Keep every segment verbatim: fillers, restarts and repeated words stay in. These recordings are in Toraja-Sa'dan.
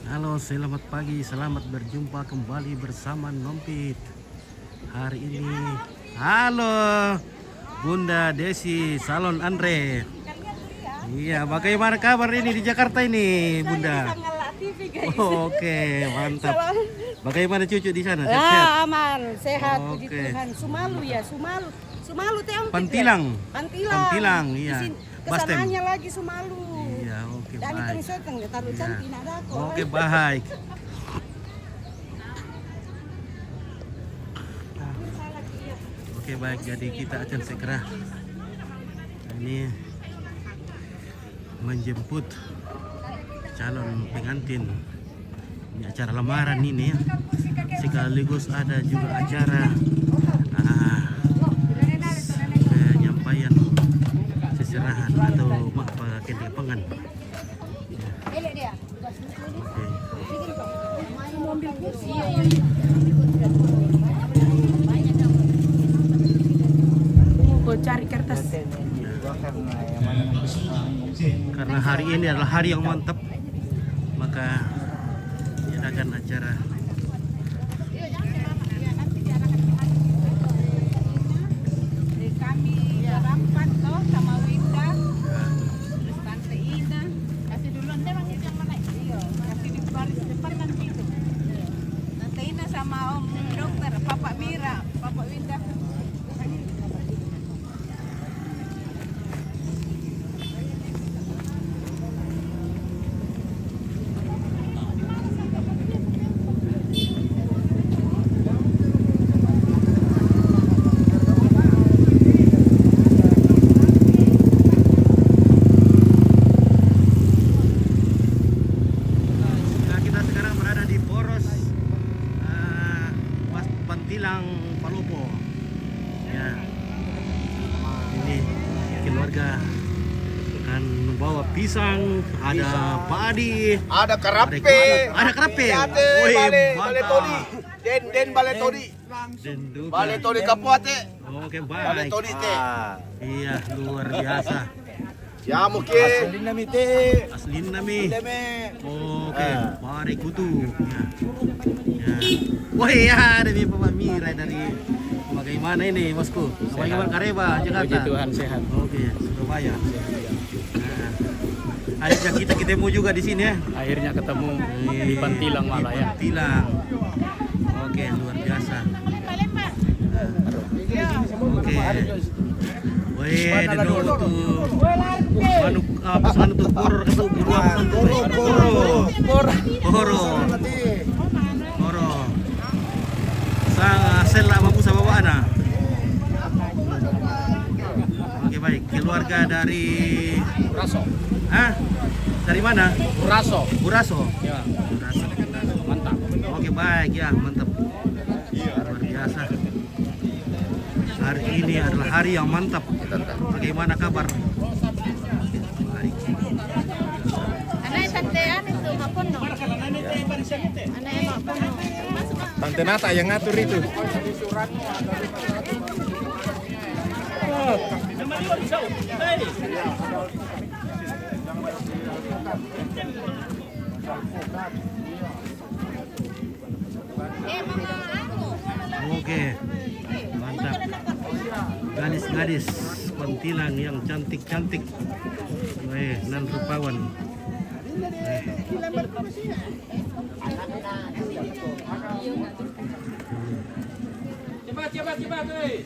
Halo, selamat pagi, selamat berjumpa kembali bersama Nompit. Hari ini, halo, Bunda Desi, Salon Andre. Iya, bagaimana kabar ini di Jakarta ini, Bunda? Oke, mantap. Bagaimana cucu di sana? Sehat-sehat? Ah, aman, sehat, puji Tuhan. Sumalu ya, Sumalu. Sumalu te, Om. Pantilang. Pantilang. Pantilang, iya. Kesananya lagi Sumalu. Iya, oke, baik. Dani tong soteng, taruh cantik, nak dako. Oke, baik. Oke, baik, jadi kita akan segera ini menjemput calon pengantin. Ini acara lamaran ini ya. Sekaligus ada juga acara, ah, penyampaian seserahan atau mak pakai pengan. Ya. Oke. Mau cari kertas. Karena hari ini adalah hari yang mantap, maka diadakan acara. Kami berempat toh sama Winda, terus Tante Ina. Kasih duluan deh, Bang, yang mana? Iya, kasih di baris depan nanti itu. Tante Ina sama Om Dokter, Papa Mira, Papa Winda. Nah, kita sekarang berada di Poros, eh, Pas Pantilang, Palopo. Ya. Ini keluarga akan membawa pisang, ada padi, Ada karape. Ada karape. Ada Wih, bale, bale mantap. Todi. Den, den bale Todi. Den duka. Bale Todi kapuate. Oke, Bale baik. Todi te. Iya, luar biasa. Ya mungkin. Linda mite. Aslin nami. Leme. Oke, pare kutu. Ya. Ya. Wah, iya, ada mi Papa Mira dari, bagaimana ini, Bosku? Bagaimana Kareba, Jakarta? Puji Tuhan, sehat. Oke, Surabaya. Nah, akhirnya kita ketemu juga di sini ya. Akhirnya ketemu di Pantilang malah ya. Pantilang. Oke, luar biasa. Oke. Weh, ada dulu tuh. Anu, apa sih, anu tuh, boror, kata boror, apa sih? Boror. Boror. Boror. Sang, sel lah, mampu sama bawa anak. Oke, baik. Keluarga dari Buraso. Hah? Dari mana? Buraso. Buraso. Ya, Buraso. mantap. Oke, baik ya, mantap. Luar biasa. Hari ini adalah hari yang mantap. Bagaimana kabar? Baik. Anak tante anu itu, Mak Pono. Anak Mak Pono. Tante Nata yang ngatur itu. Oke, mantap. Gadis-gadis Pantilang yang cantik-cantik. Weh, nan rupawan. Weh. Cepat, cepat, cepat, hei.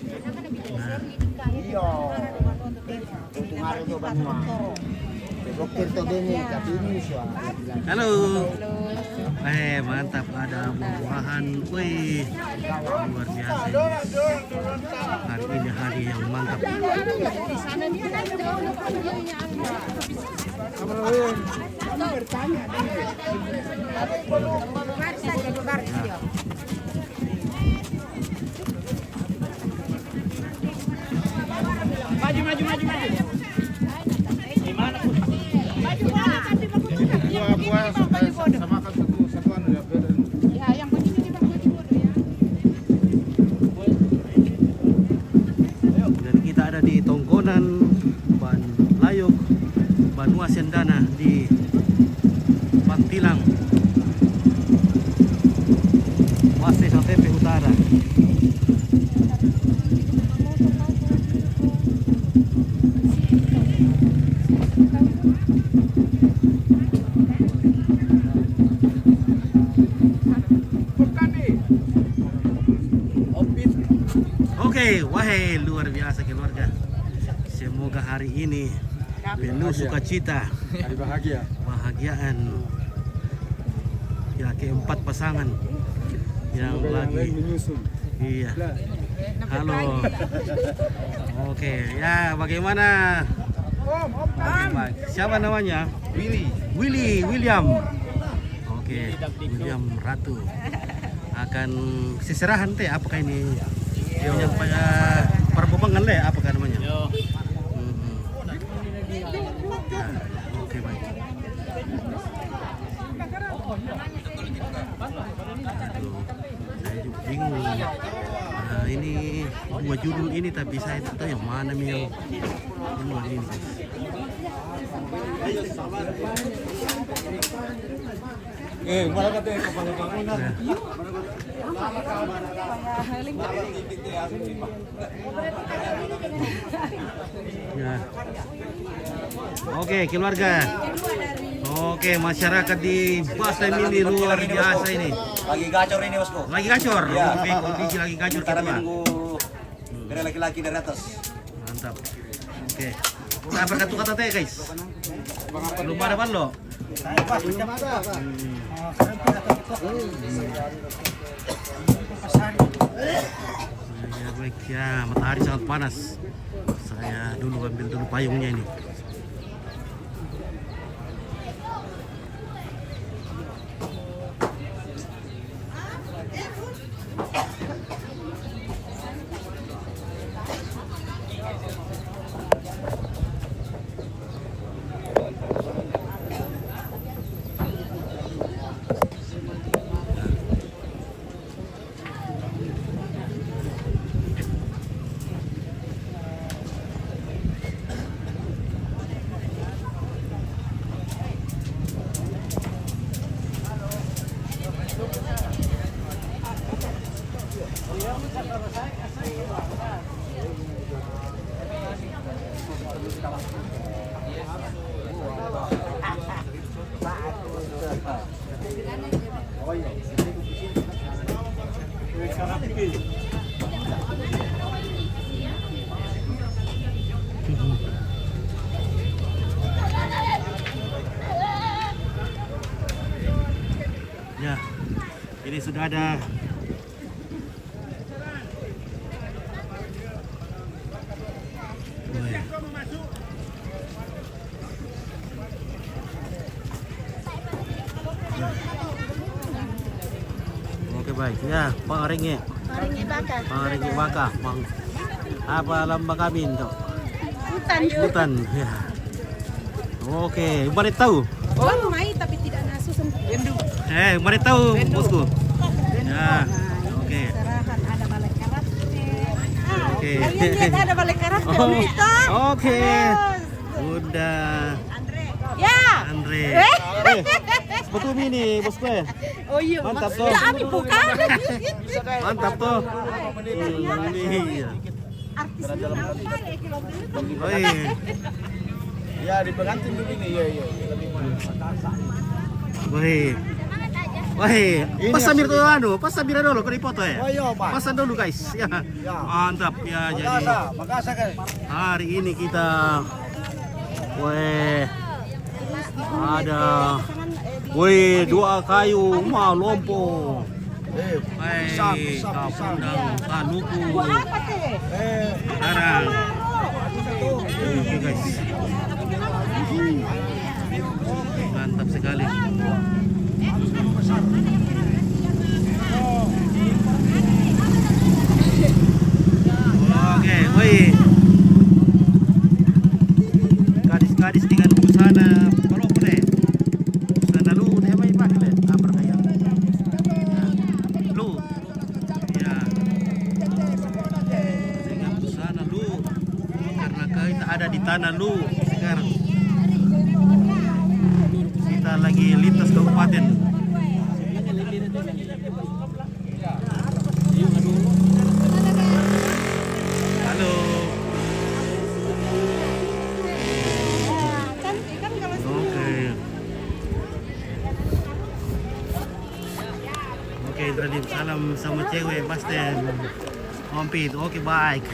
Nah. Untung ada tuh bantuan. Sopir tuh gini, tapi ini suara. Halo. Eh, mantap, ada buah-buahan. Wih, luar biasa ini. Hari ini hari yang mantap. Maju, maju, maju, maju. Gimana, Bu? Buah, buah, sama, sama kan satu, satu anu ya, beda. Ya, yang begini di bawah dulu ya. Dan kita ada di Tongkonan, Ban Layok, Banua Sendana di Pantilang. Eh, wahai luar biasa keluarga. Semoga hari ini penuh sukacita, hari bahagia, bahagiaan. Ya, keempat pasangan yang lagi menyusul. Iya. Halo. Oke, ya, bagaimana? Oke, baik. Siapa namanya? Willy. Willy, William. Oke, William Ratu. Akan seserahan teh, apakah ini yang pada perbobangan teh, apakah namanya? Hmm. Nah, oke, baik. Aduh, saya juga bingung ini. Nah, ini dua judul ini, tapi saya tak tahu yang mana yang duluan ini. Eh, mana kata kepala bangunan? Ya. Oke, keluarga. Oke, masyarakat di Batam ini luar biasa ini. Lagi gacor ini, Bosku. Lagi gacor. Iya. Oke, kondisi lagi gacor. Sekarang kita, minggu, hmm, dari laki-laki dari atas. Mantap. Oke. Nah, berkat tuh kata teh, guys. Belum ada ban lo. Ya, baik, ya, matahari sangat panas. Saya dulu ambil dulu payungnya ini. Ya, ini sudah ada. Oke, baik. Ya, Pak Ringe. Pak Ringe Baka. Pak Ringe Baka, Bang. Apa lambang kami itu? Hutan. Hutan, ya. Oke, mari tahu. Oh, mai tapi tidak nasu sen-, bendu. Eh, mari tahu, bendu, bosku. Bendu. Ya, nah, oke. Serahan ada balai karat. Oke. Kalian lihat ada balai karat, oh, kita. Oke. Terus. Udah. Andre. Ya. Andre. Eh. Eh, betul ini, bosku, ya? Oh iya. Mantap, toh. Kami bukan. Mantap, toh. Iya. Artis apa ya, kalau dulu tuh? Oh, iya. Ya, di pengantin dulu ini, iya, iya, iya. Woi. Woi, ini pas sambil tuh anu, pas sambil dulu, kau dipoto ya? Oh, iya, Pak. Pasan dulu, guys. Ya. Ya. Mantap ya, jadi makasih, makasih, guys. Hari ini kita, woi, ada, woi, dua kayu, mau lompo. Eh, pisang, pisang, pisang. Kapundang, kanuku. Buat apa teh? Eh, sekarang. Oke, guys. Mantap sekali. Oke, woi. Gadis-gadis dengan busana, kalau boleh. Busana lu, dia main pakai, apa kayak? Lu. Ya. Dengan busana lu. Karena kita ada di tanah lu sekarang. Kita lagi lintas kabupaten. Halo. Oke. Oke, Ibrahim, salam sama cewek, Basten. Mampir, oke, baik.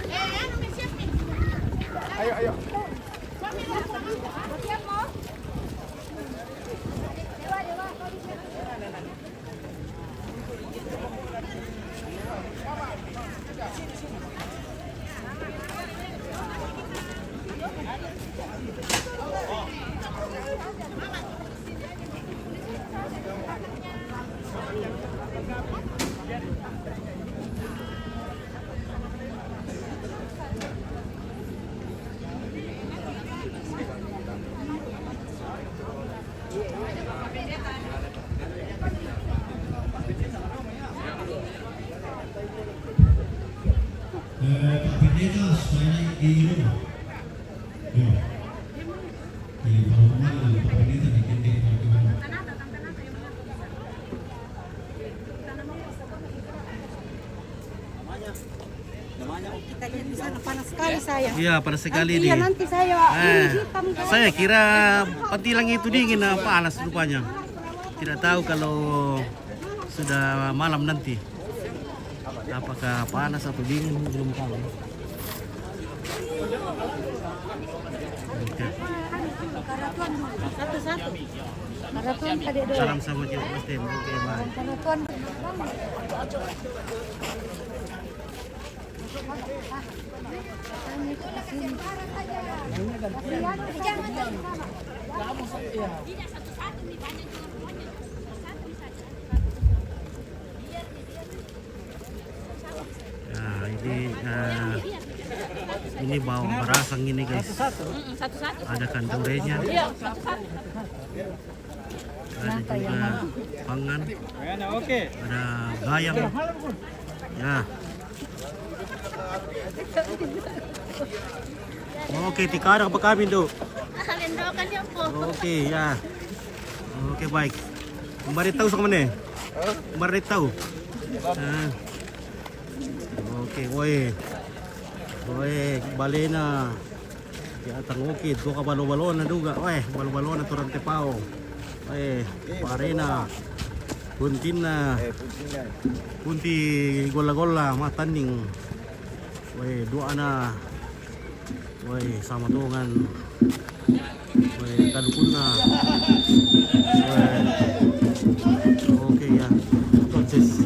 Eh, Pak Pendeta, supaya naik di rumah. Iya. Iya, kalau kemarin Pak Pendeta naik di rumah. Kita lihat di sana, panas sekali saya. Iya, panas sekali. Nanti, iya, nanti saya, eh, ini hitam, saya kira pantilang itu dingin, eh, panas rupanya. Tidak tahu kalau sudah malam nanti. Apakah panas atau dingin, belum tahu. Oke. Satu-satu. Salam sama Cik Justin. Oke, bye. Ya, ini, eh, ini bawang barasang ini, guys. Ada kandurenya. Ada juga pangan. Ada gayam. Ya. Oke, tikadang pa kami, Ndo. Oke, ya. Oke, baik. Kembali tahu sama nih. Kembali tahu. Ah. Oke, woi. Woi, balena. Ya, tang oke, tuka balo-balona duga. Woi, balo-balona turang tepao. Woi, parena. Puntinna. Punti golla-golla, matanding. Woi, duana. Woi, sama tongan. Woi, kalukunna. Woi. Oke, ya. Entonces.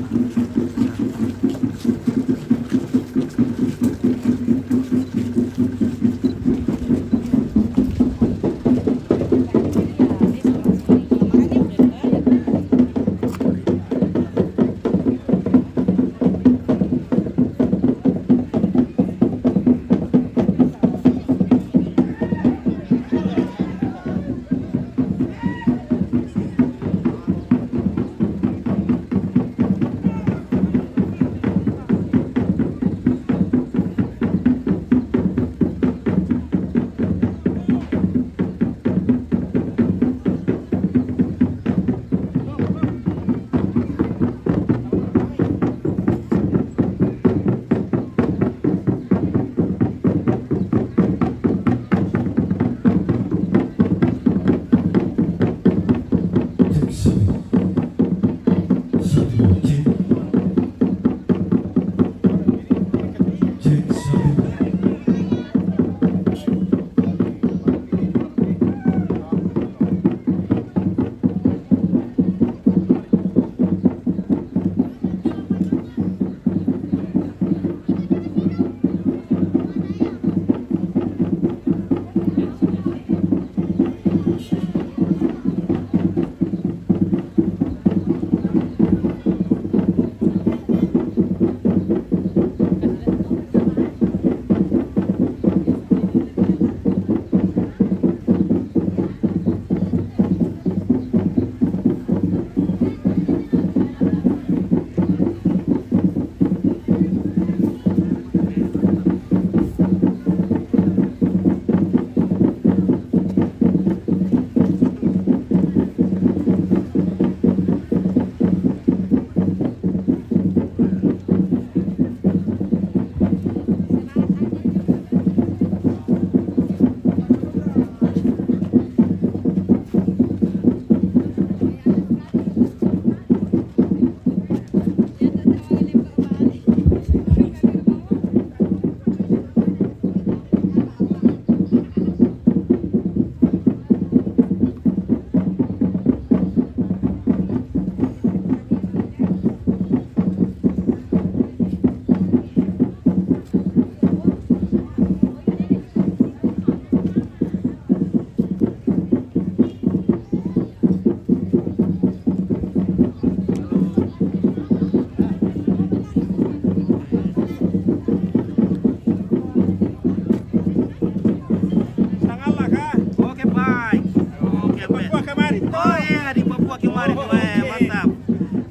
Dari Papua kemarin, weh, mantap.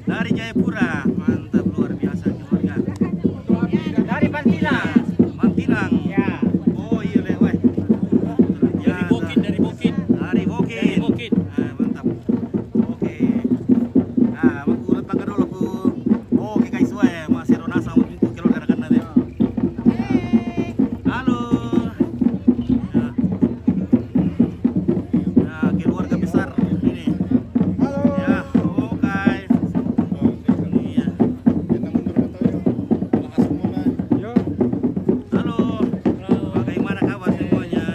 Dari Jayapura, mantap, luar biasa keluarga. Dari Pantilang. Pantilang. Ya. Oh iya, leh, weh. Dari Bukit, dari Bukit. Dari Bukit. Dari Bukit. Ah, mantap. Oke. Ah, aku urat tangga dulu, aku. Oke, guys, weh, masih Ronasa, waktu itu keluarga anak-anak deh. Halo. Ya. Ya, keluarga besar ini. Halo. Ya, oke. Iya. Halo. Bagaimana kabar semuanya?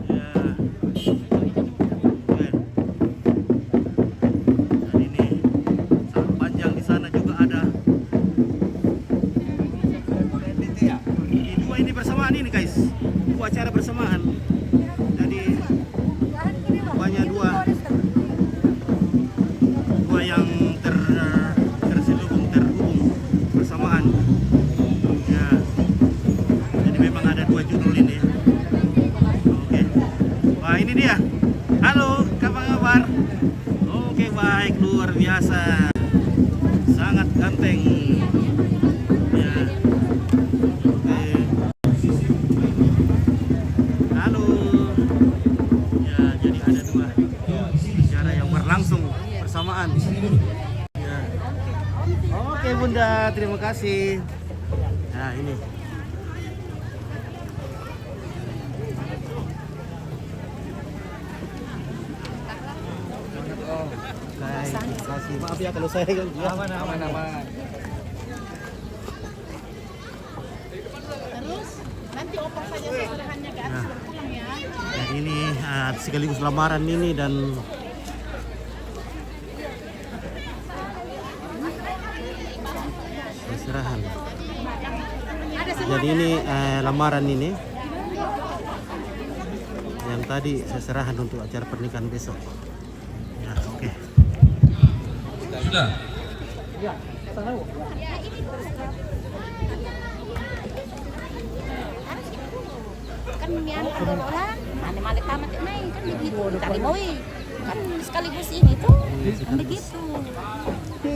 Ya. Oke. Dan ini sangat panjang, di sana juga ada. Ini dua ini bersamaan ini, guys. Dua acara bersamaan. Jadi banyak dua, dua yang ter terselubung, terhubung bersamaan. Ya. Jadi memang ada dua judul ini. Oke. Wah, ini dia. Halo, apa kabar? Oke, baik, luar biasa. Sangat ganteng. Ya. Oke. Halo. Ya, jadi ada dua acara yang berlangsung bersamaan. Ya. Oke, Bunda, terima kasih. Nah, ini. Oke, terima kasih. Maaf ya kalau saya ganggu ya. Aman, aman, aman. Terus nanti oper saja seserahannya ke atas. Nah, baru pulang ya. Dan ini, ah, sekaligus lamaran ini dan seserahan. Jadi ini, eh, lamaran ini yang tadi seserahan untuk acara pernikahan besok. Ya, oke. Sudah. Kan nian kalau orang mana mana tamat naik kan begitu. Tadi mau kan sekaligus ini tuh kan begitu. Di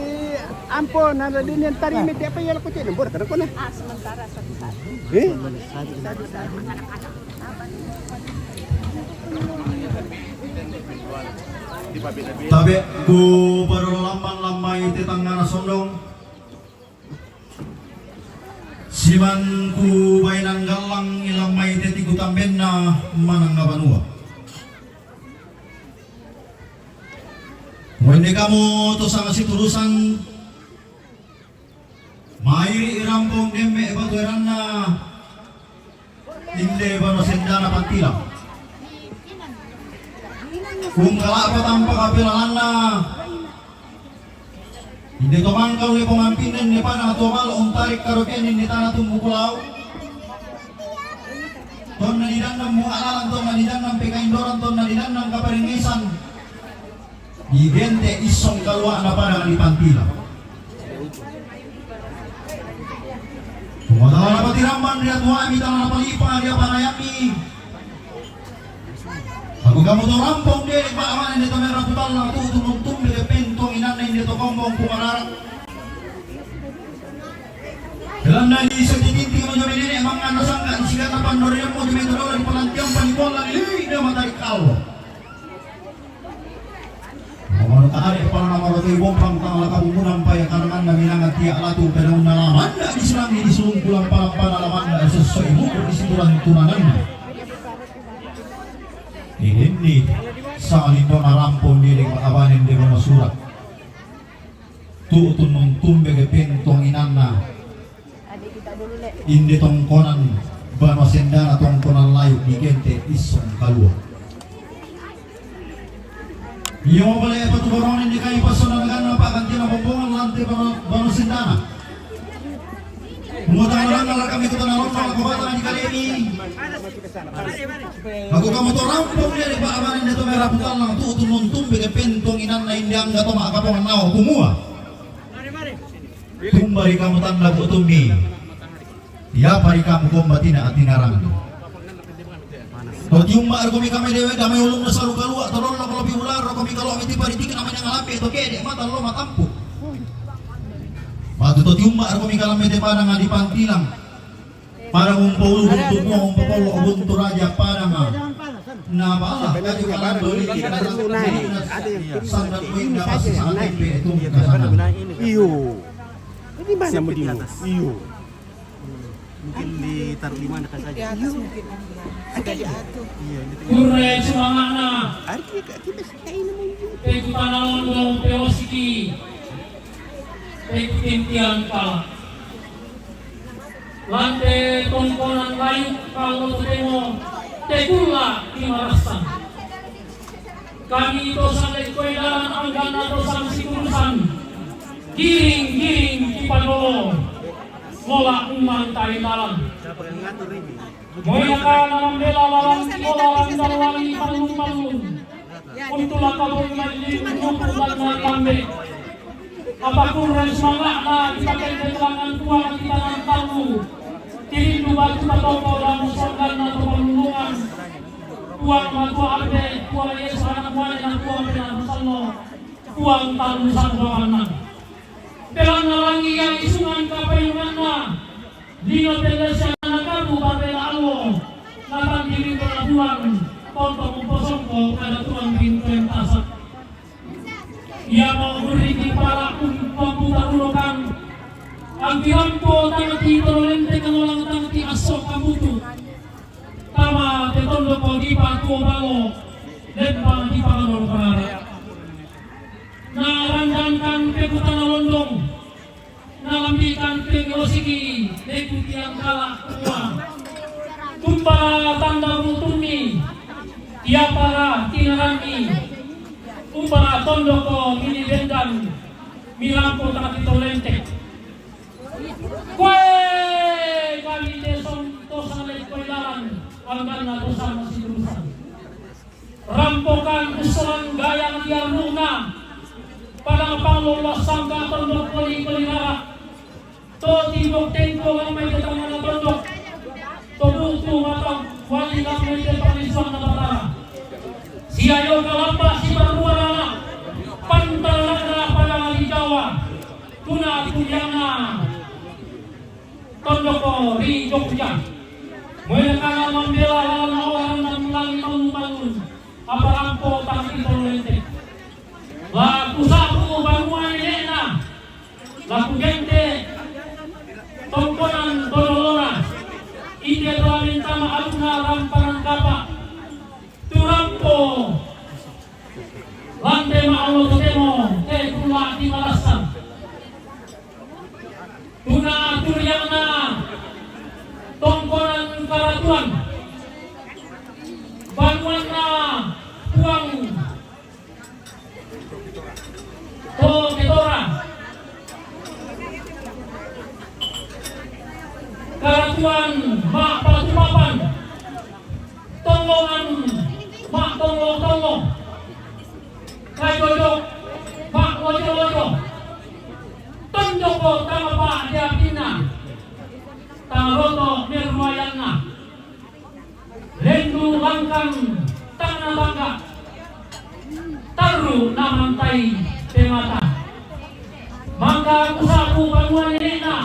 ampun, ada di nian tadi mete apa ya, aku cek nembur, kada kona. Ah, sementara satu-satu. Eh? Tabe ku parolo lamban lamai te tangngana sondong. Siman ku baenan gallang ilamai te tiku tambenna manang na banua. Wende kamu to sama siturusan, mairi irampong demme batu eranna inde bano sendana pantila. Kung kalapa tampa kapilalanna. Inde to mangkau le pemampinen ne pada to malo untarik karopian inde tana tumbu kulau. Tonna didannang mu alalan, tonna didannang pekaindoran, tonna didannang kaparengesan. Digente issong kaluana pada di pantila. Tumotala napatiramban dia tuami tana napalipa dia panayami. Aku kamu to rampong dia di Pak Aman inde to merah putalla tu tu nuntum dia pentong inanna inde to kombong kumararak. Dalam dari setitik mojo menene mangan nasangka di sigana pandorian mojo metodologi pelantian panipola lili dia matari kalo. Mano tadi pala namaro tei bompang tang laka bumunang paya karanganna minanga tia latu pedaunna lamanda diserangi disulung pulang palang pana lamanda sesuai buku di situran tunananna. Ini ni salindona rampon diri abanen diri masurak. Tu tunung tumbe ke pentong inanna. Inde tongkonan bano sendana tongkonan layu digente issong kalua. Iyo mabale patu boronen di kai pasona naganna pakantina bombongan lante bano, bano sendana. Mutang ranga kami kutana lomba kubata di kalemi. Aku kamu to rampong dia di Pak Abang inde to merah putalla tu tunung tumbe ke pentong inanna inde angga to makapongan nao kumua. Tumbari kamu tanda buat tumi. Ia pari kamu kombatina atinarang. Kau tiumba komi kami dewe damai ulung nasaru kalua tolong lo kalau piular komi kalau Miti paritik na manyang lambe to kede mata lo matampu. Batu to tiumba arko mi kalam mete padang di pantilang. Padang umpolu buntu mua umpapolo buntu raja padang. Na bala kaji kalam doli di kalam doli. Sandat wing da pasti sangat tempe itu kasana. Iyo. Ini mana mau di iyo. Mungkin ditaruh di mana kan saja. Di atas mungkin. Ada ya? Iya, ini tengah. Kurre sumanga'na. Arti ka kita ini mau. Pekutana londong peosiki. Pekutintian kala. Lante tongkonan layu kalau temo. Tekula di marasan. Kami to sale koe dalan anggana to sang sikurusan. Giring-giring kipadolo. Mola uman tai dalan. Moya ka na mambela lawan mola randal lagi pallung-pallung. Untula kabung mai limu nuku banna lambe. Apa kurre sumanga'na kita kende tuangan tuang kita nantamu. Tirindu batu patoko dan musangganna to pallulungan. Puang Matua Ambe, Puang Yesus Anak Muane, na Puang Pena Sallo, Puang Talu Sabbakanna. Pelanna langi yang isungan kapayunganna, lino pellesianna kabu parbela allo, natandiri pelabuhan, tonto muposongko kada tuan rintoen tasak. Ia mau beri di pala umpampu tarulokan, angkirampo tangati tololente kanolang tangati asso kabutu. Tama te tondoko dipa tuo balo, lemma dipa nganolo parara. Na randankan pekutana londong, na lambikan pengelosiki, lekutian kala tua. Tumbara tanda butummi, tiapara tinarangi. Umbara tondoko mini bendan, mirampo takati tolente. Koe kami te sonto sale koe dalan, angganna to sama sidurusan. Rampokan usulan gayang diarruna, padang panglo sangka tondok koli-koli rara. To tibok tengko lamai te tangana tondok. To butu mata wali lamai te panisuan na batara. Siayo kalamba si barua rana, pantarana padang di Jawa. Tuna kuliana. Tondoko ri Jogja. Moe kana mambela lawan awaran dan langi mangun-mangun. Apa rampo tang itu lente. La kusabu banua nenekna. La kugente tongkonan todolona. Inde to mintama aluna rampanan kapa. Turampo. Lante ma allo totemo, te kula di malasan. Tuna turiangna tongkonan karatuan. Banuanna Puang to ketora. Karatuan ma patupapan. Tolongan ma tolong-tolong. Kajojok ma ojo-ojo. Tondoko tangapa diapinna. Tangaloto merruayanna. Lendu langkang tangna bangga. Tarru namantai pemata. Maka kusapu banua nenekna.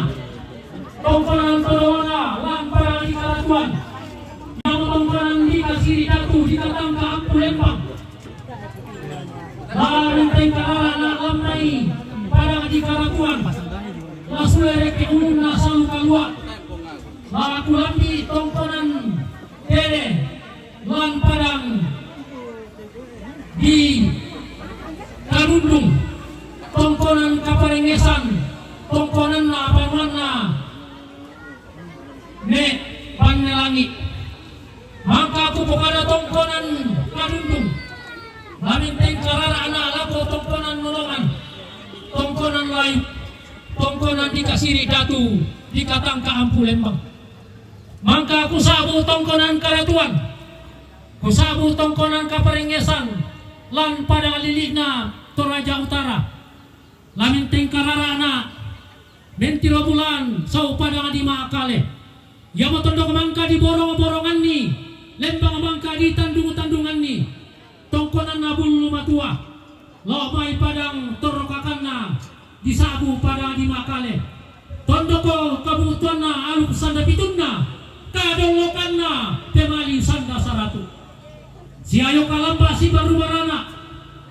Tongkonan todolona lampada di karatuan. Yang tongkonan di kasiri datu di tatangka ampu lembang. La renteng karara na lambai padang di karatuan. La sule reke ulunna salu kalua. La kulambi tongkonan tede lan padang di Kadundung, tongkonan kaparengesan, tongkonanna panuanna ne banne langi. Maka kupokada tongkonan Kadundung, lamenteng karara ana lako tongkonan nolongan, tongkonan layu, tongkonan di kasiri datu, di katangka ampu lembang. Mangka kusabu tongkonan karatuan, kusabu tongkonan kaparengesan, lan padang lilina Toraja Utara. Lamenteng kararana, mentiro bulan, sau padang di makale. Yamo tondok mangka di borong-boronganni, lembang mangka di tandung-tandunganni. Tongkonan na bullu matua. Lao mai padang torrokakanna, disabu padang di Makale. Tondoko kabutuanna aluk sanda pitunna, kadollokanna pemali sanda saratu. Siayo kalamba sibaru barana,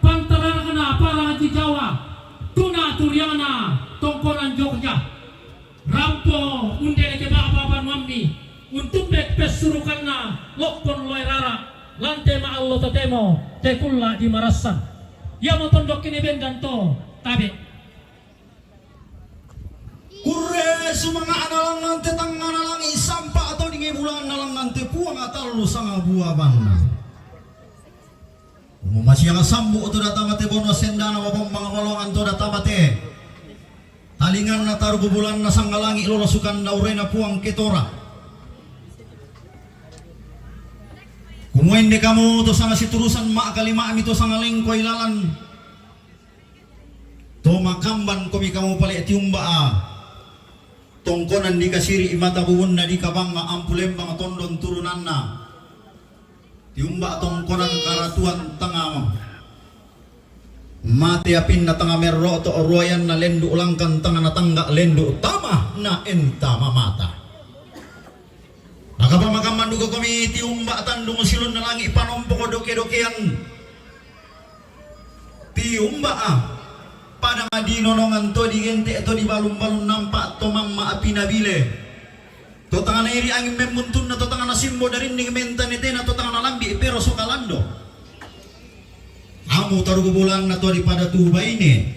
pantaranakna padang di Jawa, tuna turiangna tongkonan Jogja. Rampo undeleke baba banuammi, untumbek pessurukanna loppon loe rara, lante maallo totemo tekulla dimarassan. Iamo tondokkene bendanto tabe. Kurre sumanga'na langngante tangngana langi, sampa to dinge bulanna langngante Puang atallu sanga buabanna. Umumasiang sambu to data mate bono sendana, wabombang olongan to data mate. Talinganna tarugu bulanna sanga langi, lolo sukanna urena Puang ketora. Kumua inde kamu to sanga siturusan, ma'kalima'mi to sanga lengko ilalan. To makamban komi kamu pale tiumba a. Tongkonan dikasiri mata bubunna dikabanga ampu lembang tondon turunanna. Tiumba tongkonan karatuan tangama. Mate apinna tanga merro to ruayanna lendu langkan tanga natangga lendu tama na enta mamata. Maka pamakamman duka komi tiumba tandung silunna langi panompoko doke-dokean. Tiumba a. Padang di nonongan to digente to dibalung-balung nampa to mamma api nabile. To tangana iri angin memmuntunna, to tangana simbo darinding mentanetena, to tangana lambi pero sukalando. Amu tarugu bulanna to dipada tu baine.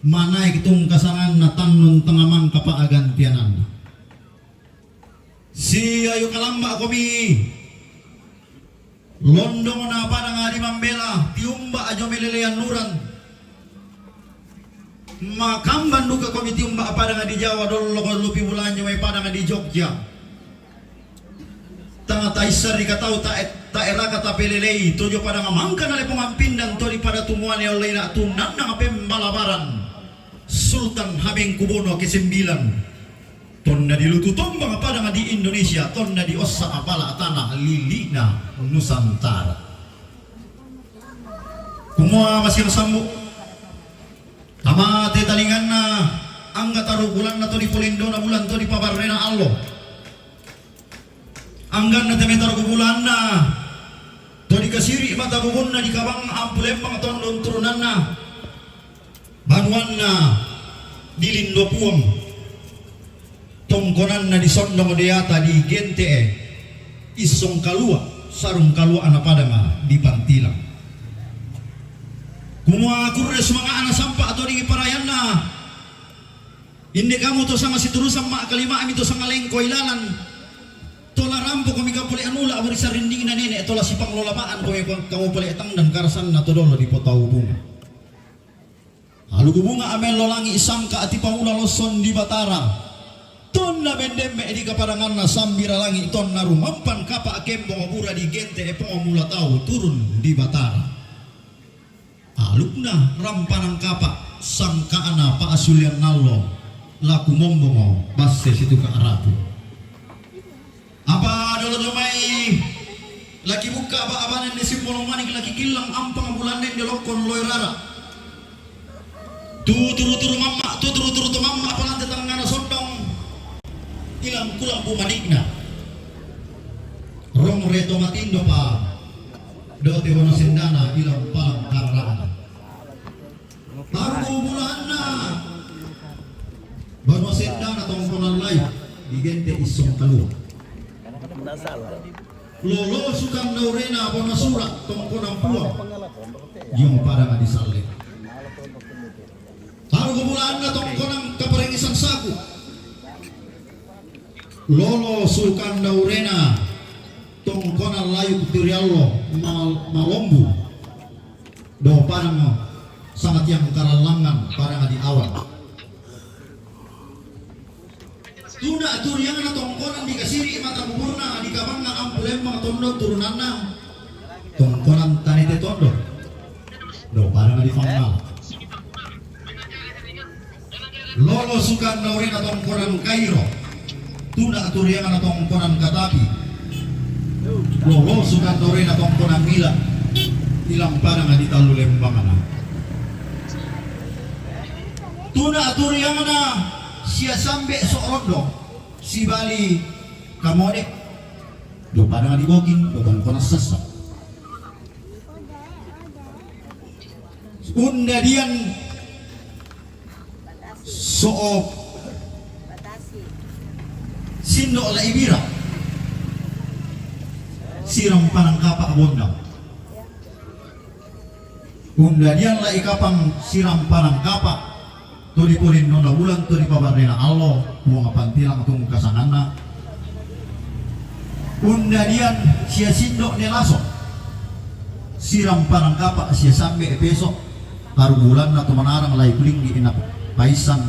Manaik tungkasanganna tannun tanga mangkapa agantiananna. Siayu kalamba komi. Londongna padang di Mambela, tiumba ajo melelean nuran. Makamban duka komi tiumba padang di Jawa, dollo ko lupi bulanjo mai padang di Jogja. Tanga taissar ri katau ta, ta eraka tapelelei, tojo padang mangka nale pongampindan to dipada tumuane olleina tunanna pembalabaran. Sultan Hamengkubuwono kesembilan. Tonna dilutu tombang padang di Indonesia, tonna diossa apala tanah lili'na Nusantara. Kumua masiang sambu. Tamate talinganna, angga taru bulanna to dipolindona bulan to dipabarrena allo. Angganna teme taru bulanna to dikasiri mata bubunna dikabang ampu lembang tondon turunanna. Banuanna dilindo Puang. Tongkonanna disondong deata digente e. Issong kalua, sarung kalua ana padanga dipantilang. Kumua kurre sumanga'na sampa to diparayanna. Inde kamu to sanga siturusan ma'kalima'mi to sanga lengko ilalan. Tola rampo komi kapole anula wari sarindingna nene, tola sipanglola ma'an komi kamu pole tangdan karasanna to dolo dipotau bunga. Alugu bunga amello langi sangka ati paula losson di Batara. Tonna bendemme di kapadanganna sambira langi tonna rumampan kapa kembong bura di gente epong mula tau turun di Batara. Alukna rampanan kapa sangka'na pa'asulian nallo laku mombongo basse situka rapu. Apa dolo jomai laki bukka apa abane ne simbolong manik laki killang ampang bulanne ne lokkon loe rara. Tu turu-turu mamma, tu turu-turu to mamma palante tangngana sondong. Ilang kulang bu manikna. Rong reto matindo pa. Dote wono sendana ilang palang kararana. Tarku bulanna. Banua sendana tongkonan lai digente issong kalua. Lolo sukan naurena bona sura tongkonan Puang. Jong padang di Salle. Tarku bulanna tongkonan kaparengisan saku. Lolo sukan daurena tongkonan layuk tiriallo mal-, malombu. Do padang sangat yang karallangan padang di awal. Tuna turiangna tongkonan dikasiri mata kuburna dikabanna ampu lembang tondo turunanna. Tongkonan tanete tondo. Do padang di panggal. Lolo sukan naurena tongkonan Kairo. Tuna turiangna tongkonan Katapi. Lolo sukan naurena tongkonan Mila. Ilang padang di talu lembangna. Tuna aturiangna sia sambe so' rondo, sibali kamode, do padang di Boking, do tongkonan sassa. Undadian so' sindo' la ibira, siram panangkapa' bondang. Undadian la ikapang siram panangkapa', to di polinnona bulan, to di pabarrena allo, Puang Pantilang tungkasanganna. Undadian sia sindo' ne laso', siram panangkapa' sia sambe peso', taru bulanna to manarang la ikulinggi ina paissan,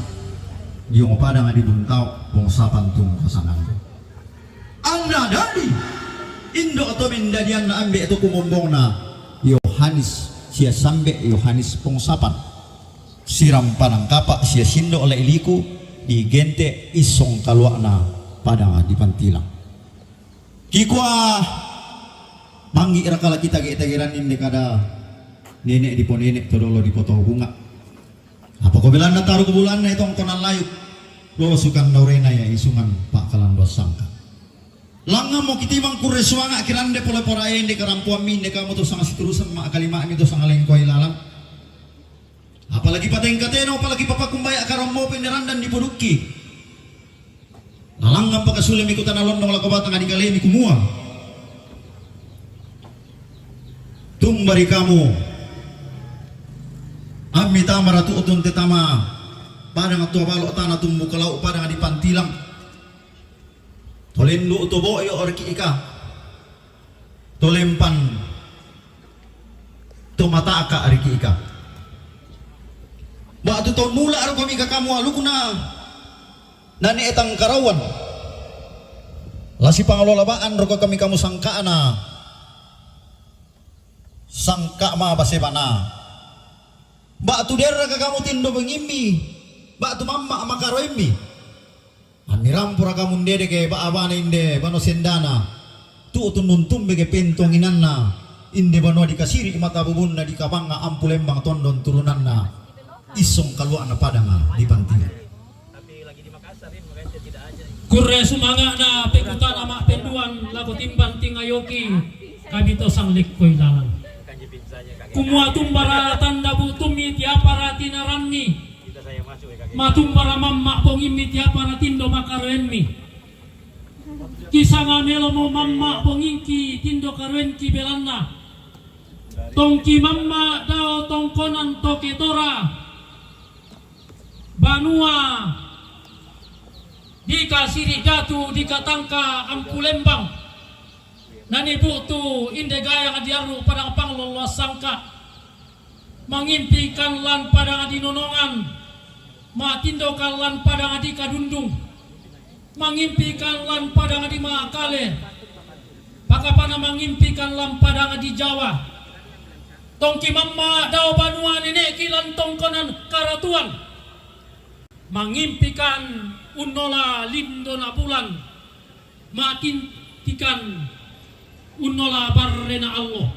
diong padang di Buntao, Pong Sapan tungkasanganna. Anna dadi, indo' to mendadianna ambe' to kumombongna Yohanis, sia sambe Yohanis Pong Sapan. Siram panangkapa' sia sindo' la iliku, di gente' issong kalua'na padang di Pantilang. Kikua, manggi' raka la kitagi-tagiranni inde kada nene' diponene' to dolo dipotohunga'. Apa ko belanna taru bulanna i tongkonan layuk, lolo sukan daurena ia isungan pa'kalandoan sangka'. Langngammo kitimang kurre suanga' kirande pole porae inde karampoammi inde kamu to sanga siturusan ma'kalima'mi to sanga lengkoi lalang. Apalagi patengkateno, apalagi papakumbaya' karammopi inde randan dipodukki. Nalangngan pakasulemi kutana lonnong lako batang dikalemi kumua, tumbari kamu, ammi tama ratu'tun te tama padang tua balo' tana tumbuka lau' padang di Pantilang. Tolendu' to bo'yo' riki' ika. Tolempan to mata'ka' riki' ika. Ba'tu to mula' roko mika kamu alukna nane' tangkarauan. La sipangalola ba'an roko kami kamu sangka'na, sangka' mabase bana. Ba'tu derraka kamu tindo bangimmi, ba'tu mamma' makaroemmi. Ammi rampuraka mundede ke ba abana inde banua sendana, tu'tun nuntumbe ke pentonginanna, inde banua dikasiri' mata bubunna dikabangnga Ampu Lembang tondon turunanna, issong kalua'na padanga di Pantilang. Kurre sumanga'na pekutana ma'penduan lako timbang tingayoki, kami to sang lekkoi lalang. Kumua tumbara tanda bu'tummi tiapara tinaranni. Matumbara mamma' bongimmi tiapara tindo makaroemmi. Kisanga melomo mamma' bongingki tindo karoengki belanna. Tongki mamma' dao tongkonan to ketora. Banua dikasiri' datu dikatangka Ampu Lembang. Nani bu'tu inde gayang diarru' padang panglolloan sangka'. Mangimpikan lan padang di Nonongan, ma'tindokan lan padang di Kadundung, mangimpikan lan padang di Makale, pakapanna mangimpikan lan padang di Jawa. Tongki mamma' dao banua nene'ki lan tongkonan karatuan. Mangimpikan unnola lindona bulan, ma'tintikan unnola barrena allo.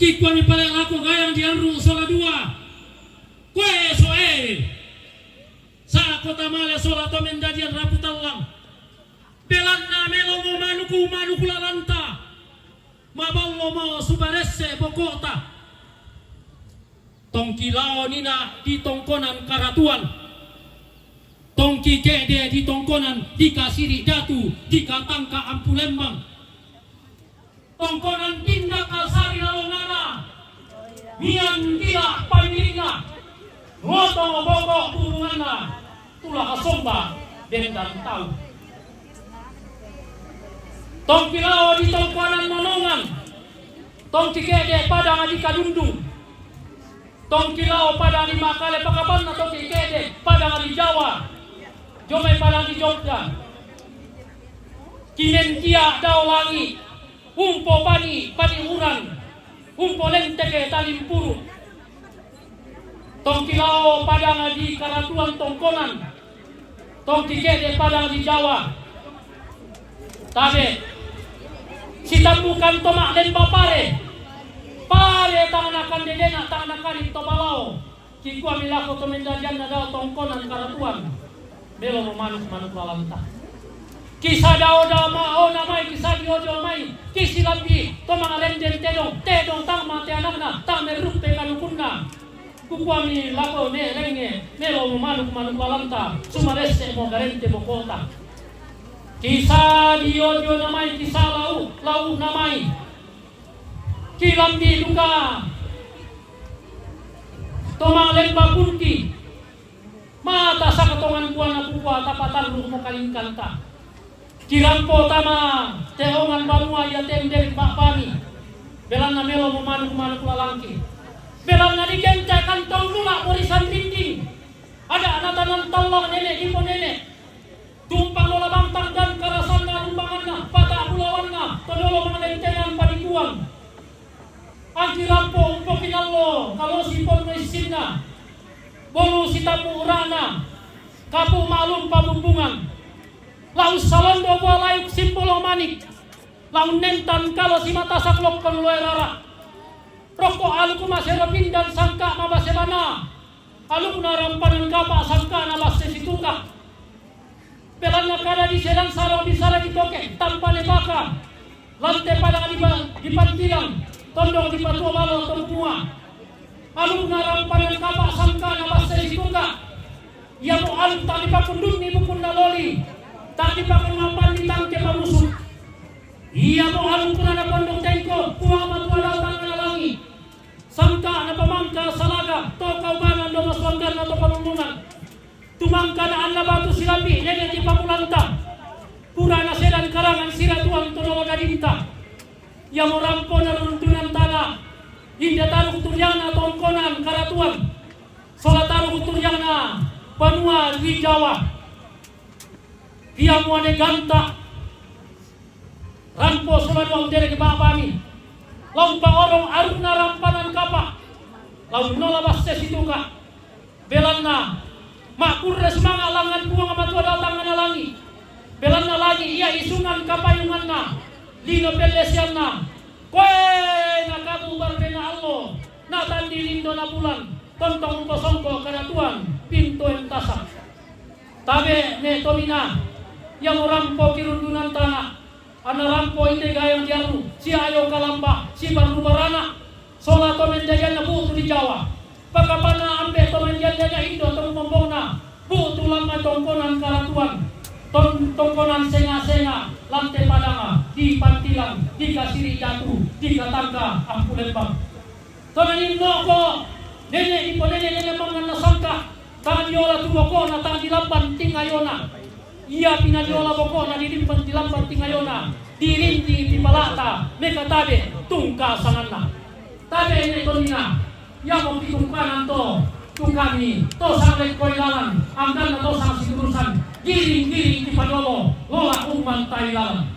Kikuami pale lako gayang diarru' sola dua. Koe soe, sa'ko tamale sola to mendadian rapu tallang. Belanna melomo manuku-manuku lalanta, maballomo subaresse boko'ta. Tongki lao nina di tongkonan karatuan. Tongki ke'de di tongkonan dikasiri' datu dikatangka Ampu Lembang. Tongkonan tindak kalsari lalongana, mian kila' pamirinna, ngotong boko' burunganna, tulak somba dendan tau. Tongki lao di tongkonan Nonongan, tongki ke'de padang di Kadundung. Tongki lao padang di Makale pakapanna tongki ke'de padang di Jawa. Jomai padang di Jogja. Kimenkia dao langi', umpo pani, pani uran, umpo lenteke talimpuru. Tongki lao padang di karatuan tongkonan. Tongki ke'de padang di Jawa. Tabe'. Sitambukan to ma'lemba pare. Pare tang nakandedena tang nakari to balao. Kikuami lako to mendajanna dao tongkonan karatuan, melo mo manuk-manuk lalanta. Kisa dao dao ma ona mai, kisa dio dio mai, kisilambi to mangarenden tedong, tedong tang mate anakna, tang merruppe kalukunna. Kukuami lako ne lenge, melo mo manuk-manuk lalanta, sumaresse mo garente bokota. Kisa dio dio na mai, kisa lau, lau na mai. Kilambi duka to mangalemba kunti. Mata saka tongan buana kukua tapatallu mo kalingkanta. Kirampo tama teongan banua ia tendek bapani. Belanna melo mo manuk-manuk lalangki. Belanna digenta kantong lula borisan dinding. Ada natanan tallang nene dipo nene. Tumpang lola bantang dan karasanna lumbanganna, pata bulawanna, todolo mangalentenan panikuan. Angki rampo umpokinallo, kalosi ponno issinna, bolu sitapu urana, kapu malum pabumbungan. Lau salondo bua layuk simbolo manik, lau nentan kalosi matasak lokkon loe rara. Rokko aluku masero pindan sangka mabase bana, alukna rampanan kapa sangkana basse situka. Belanna kada di sedan sarong di sara di toke, tampane baka. Lante padang di ba-, di pantilang, tondong di patua balo atau mua. Alukna rampanan kapa sangkana basse situka. Ia mo aluk tak dipakundunni bukunna loli, tak dipakun mapan di tangke pamusuk. Ia mo aluk kunana pondok tengko, puang matua datang na langi. Sangka na pamangka salaga, to kaubanan do masuanggan na to panulungan. Tumangka na anna batu silambi, nene ti pamulanta. Pura na sedan karangan siratuan to nolo gadinta. Ia mo rampo na runtunan tana. Inda taruh turiana tongkonan karatuan. Sola taruh turiana banua di Jawa. Ia mo ane ganta. Rampo sola dua utere ke bapami. Lau paorong aruna rampanan kapa. Lau nola basse situka. Belanna, makkurre sumanga langan Puang Matua datang na langi. Belanna langi ia isungan kapayunganna, lino pellesianna. Koe na kabu barrena allo, na tandi lindo na bulan, tontong posongko karatuan, pintoen tasak. Tabe ne tomina, ia mo rampo kirundunan tana, anna rampo inde gayang diaru, si ayo kalamba, si barru barana, sola to menjajanna butu di Jawa. Pakapana ambe to menjajanna indo to mombongna, butu lama tongkonan karatuan, ton-, tongkonan senga-senga, lante padanga, di pantilang, di kasiri jatu, di katangka, ampulembang. Tona ninnoko, nene ipo nene nene manganna sangka, tang diola tu bokona tang dilamban tingayona. Ia pina diola bokona dilimban dilamban tingayona, dirinti pipalata, mekatabe, tungka sanganna. Tabe ne tonina, ia mo pitungkanan to, tungkani, to sang lekkoi lalan, angkanna to sang siturusan, giring-giring tipadolo, lola umman tai lalan.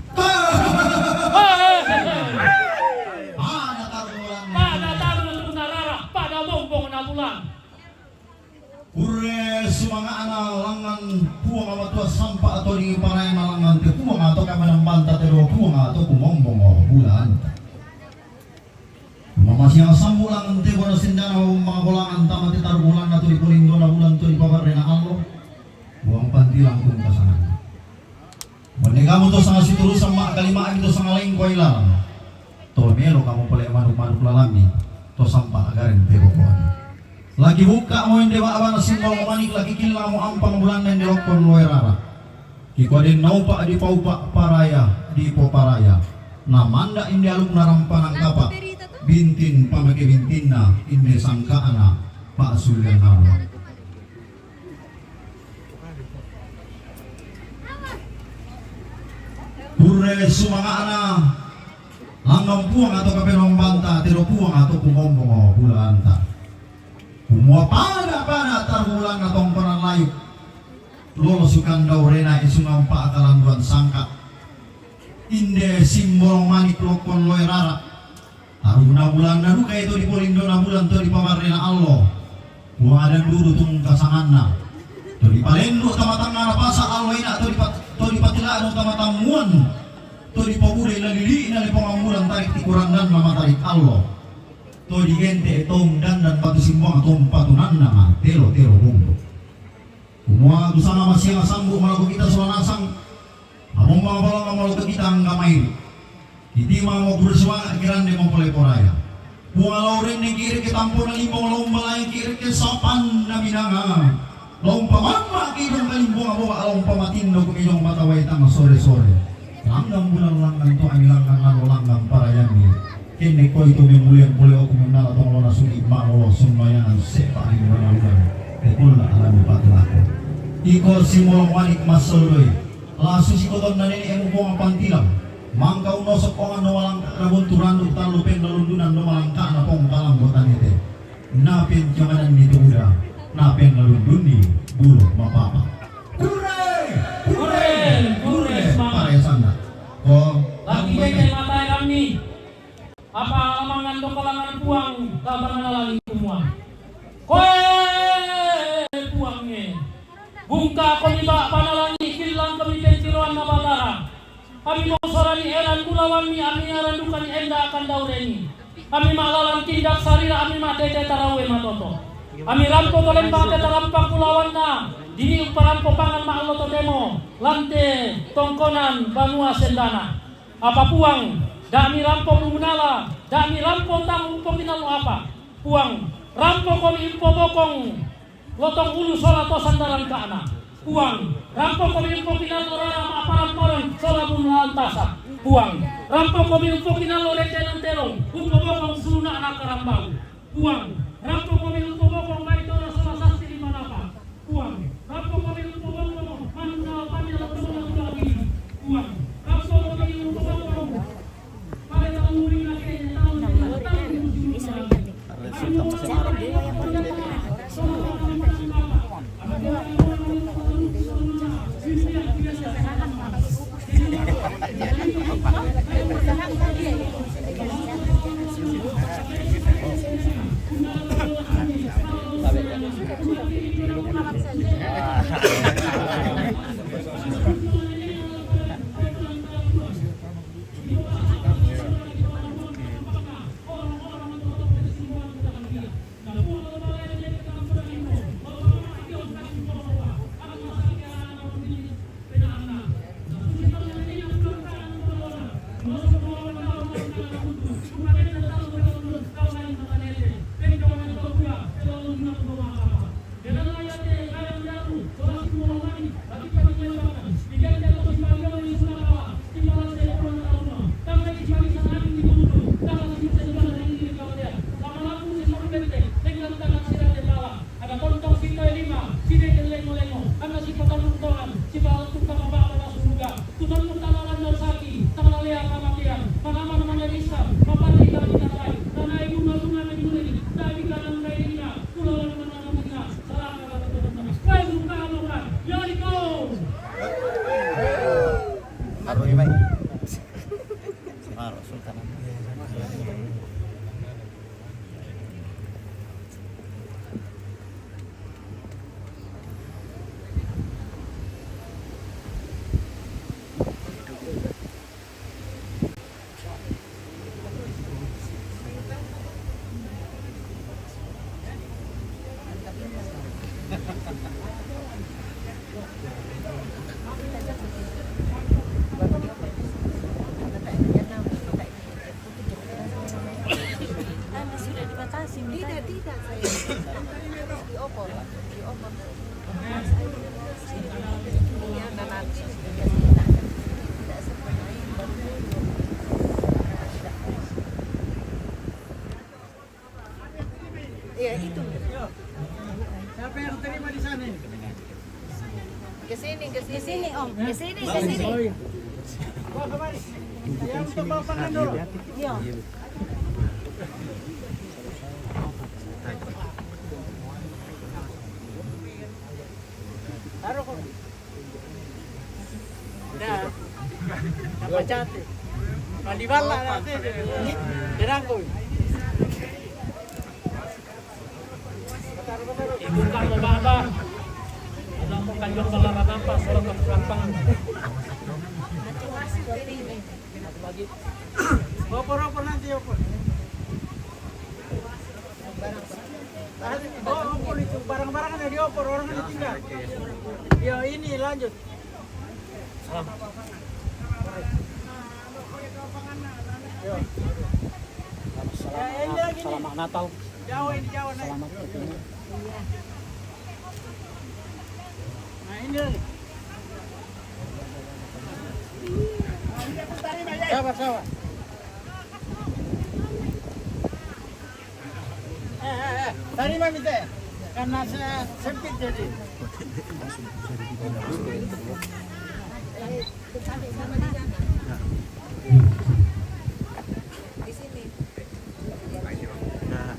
Pada taruh bulan. Pada taruh tu narara, pada bombong na bulan. Purre sumanga'na langngan Puang Matua sampa atau di parayana langngan te Puang atau kamanambanta te dua Puang atau kumombong bulan. Mamasiang sambulan te bona sendana mangkolangan tama te taruh bulan atau di polindona bulan tu di pabarrena allo. Buang pantilang pun kasangan. Mone kamu to sanga siturusan ma kalima ami to sanga lengko ilalang. To melo kamu pole manuk-manuk lalami to sampa agaren te bokon. Lagi buka mo ende ba'bana simbolo manik lagi killa mo ampang bulanna ende lokkon loe rara. Kikoden naupa di paupa paraya di poparaya. Na manda inde alukna rampanan kapa. Bintin pamake bintinna inde sangkaana pa'sullian Allah. Purre sumanga'na langngan Puang atau kapenombanta, tero Puang atau kumombongo bulanta. Kumua pada-pada tarbulanna tongkonan layuk. Lolo sukandau rena isungan pa akalanduan sangka. Inde simbolong manik lokkon loe rara. Taruna bulanna duka itu di polindona bulan to di pabarrena allo. Puang adan duru tung kasanganna. To di palendu tamatangana pasa allo ina to di pat-, to di patilanu tamatammuan. To di pabure lalili'na le pongambulan tarik tikurandanna matarik allo. To digente' tong dandan batu simbang tong patunanna telo-telo bumbu. Kumua tu sana masiang sanggu maloko kita sola nasang. Among mangapalanga maloko kita angga mairi. Iti mangapura suara kirande mapole poraya. Puang lao renne kire ke tampona limbong lao malai kire ke sapan naminanga. Lao pamamma kidong kalimbong aboa lao pamatinno kumidong mata waitang sore-sore. Langgang bulan langgang to ami langgang nano langgang parayami. Kenne koi to memuleng pole oku mennala tong lona suli mangolo summayangan sepa di mana udan. Ekulla alami patulako. Iko simolong wanik masoloi. Lasu sikotonna nene emu bonga pantilang. Mangka unosok ongan no malangka rabon turandu tallu peng lalundunan no malangka na pong talang botanete. Napen kemanan ni tuda. Napen lalunduni bulu mapapa. Kure! Kure! Kure! Pare sanda. Ko. Lagi bete matai kami. Apa lamangan do kalangan puang, kabangan langi kumua. Koe puang e. Bungka komi ba panalangi, killang komi pentiroan na batara. Kami mau sorani eran bulawanmi, ami aran dukani enda akan daureni. Kami ma lalang tindak sarira, ami ma tete tarawe matoto. Kami rampo tolembang tetarampak bulawanna, dini umparampo pangan ma allo totemo, lante tongkonan banua sendana. Apa puang, da' mirampo mumunala, da' mirampo tang umpokinallo apa. Puang, rampo komi umpobokong lotong ulu sola to sandaran ka'na. Puang, rampo komi umpokinallo rara ma'paran-paran sola bunga antasa. Puang, rampo komi umpokinallo rentenan telong, umpobokong suluna'na karambau. Puang, rampo komi umpobokong mai tora sola sasti lima napa. Puang, rampo komi umpobokong manna pamela tona tuangi. Puang, rampo komi umpobokong pada tauri na kenya tahu. Ada tontong sita lima, side lengo-lengo, anna sipatannung tongan, sipatannung tama bapa na suruga, tutannung tama lanna saki, tama lea kamatean, manama na manerisan, maparri kami tanai, tanai bunga-bunga na ginuni, tapi kanang kainna, kulawan manana bunga, salaka batu-batunna. Wai buka buka, ya iko. Baru ini, Pak. Baru Sultan. Karena sudah dibatasi. Tidak, tidak, saya. Dioper, dioper. Iya, nanti. Iya, itu. Siapa yang terima di sana? Ke sini, ke sini. Ke sini, Om. Ke sini, ke sini. Iya. Taruh kok. Dah. Apa cantik? Mandi bala dah. Dirangkul. Ibu kamu baba. Ada mau kanjong bala apa? Suruh ke lapangan. Oper-oper nanti, oper. Barang-barang ada dioper, orang ada tinggal. Yo, ini lanjut. Salam. Yo. Ya, ini lagi nih. Selamat Natal. Jauh ini, jauh nih. Selamat bertemu. Nah, ini lagi. Sabar, sabar. Eh, eh, eh, tadi mami teh, karena saya sempit jadi. Di sini.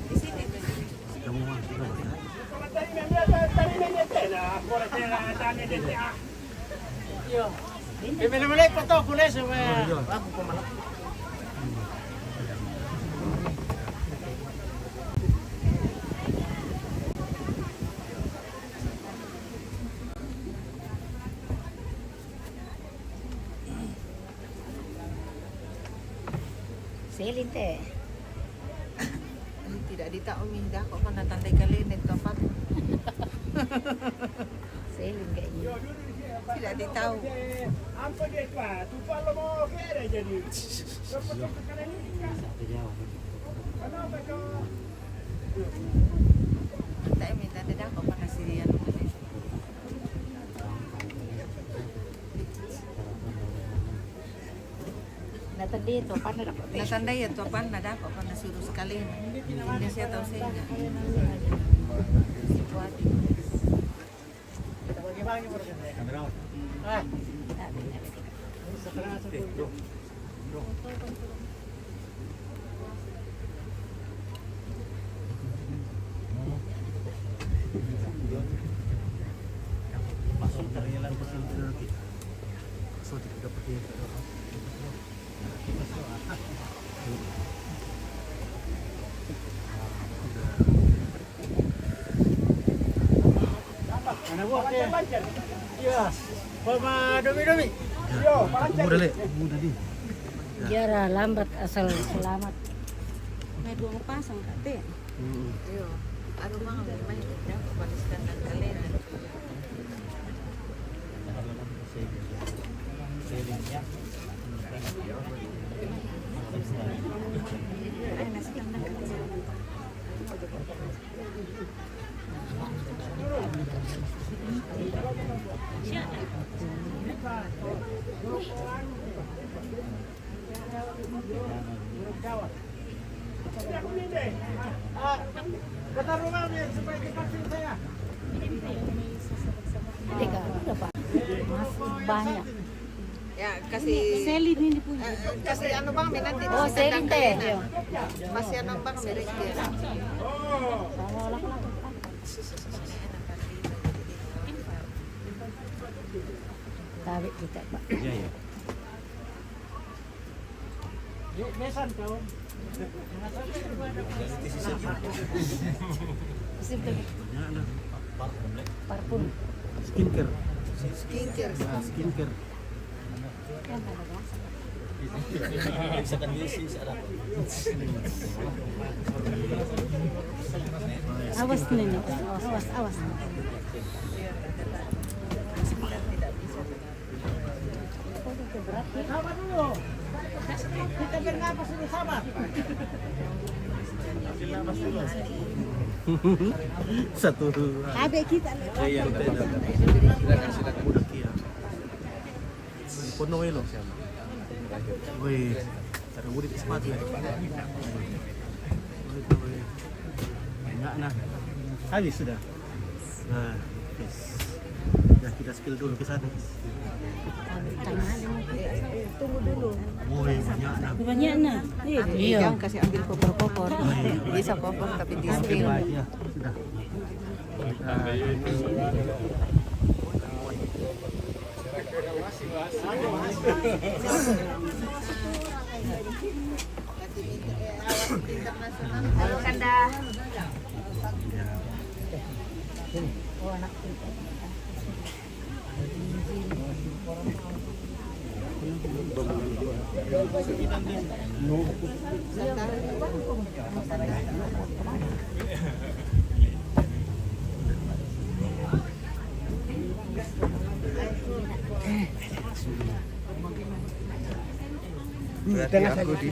Di sini. Tadi mami teh, tadi mami teh, nah, boleh saya tanya dia, ah. Yo. Bibili mo lang ito, kulis, eh. Selin te. Tidak ditahu mi, dako pa natandai kalene tu apa. Selin kayaknya. Tidak ditahu. Apa dia tu? Tupa lo mau kere jadi. Kenapa kau? Kenapa kau? Tidak minta, tidak kau pernah sirian. Natandai tu apa na dapat? Natandai ya tu apa na dapat, apa na suruh sekali. Ini saya tahu saya enggak. Situasi. Anak buah dia. Iya. Pama domi-domi. Yo, muda le, muda di. Jara lambat asal selamat. May dua pasang kate. Iyo. Ano mga may may dapat balikan ng kalena. Teka, ano pa? Mas banyak. Ya, kasi Selin ini punya. Eh, kasi ano bang, may nanti. Oh, Selin te. Mas yan ang bang, may reject. Tabi kita, Pak. Iya, iya. Besan kau. Parfum. Skincare. Skincare. Ah, skincare. Awas nih, nih. Awas, awas, awas. Sabar dulu. Kita bernapas dulu, sabar. Satu. Ada kita. Iya, iya, betul, betul. Silakan, silakan. Udah kia. Penuh ilo. Wih. Ada murid sepatu ya. Banyak nah. Habis sudah. Nah, yes. Ya, kita spill dulu ke sana. Tunggu dulu. Woi, banyak nah. Banyak nah. Iya. Jangan kasih ambil koper-koper. Bisa koper tapi di spill. Ya, sudah. Kanda. Berarti aku di,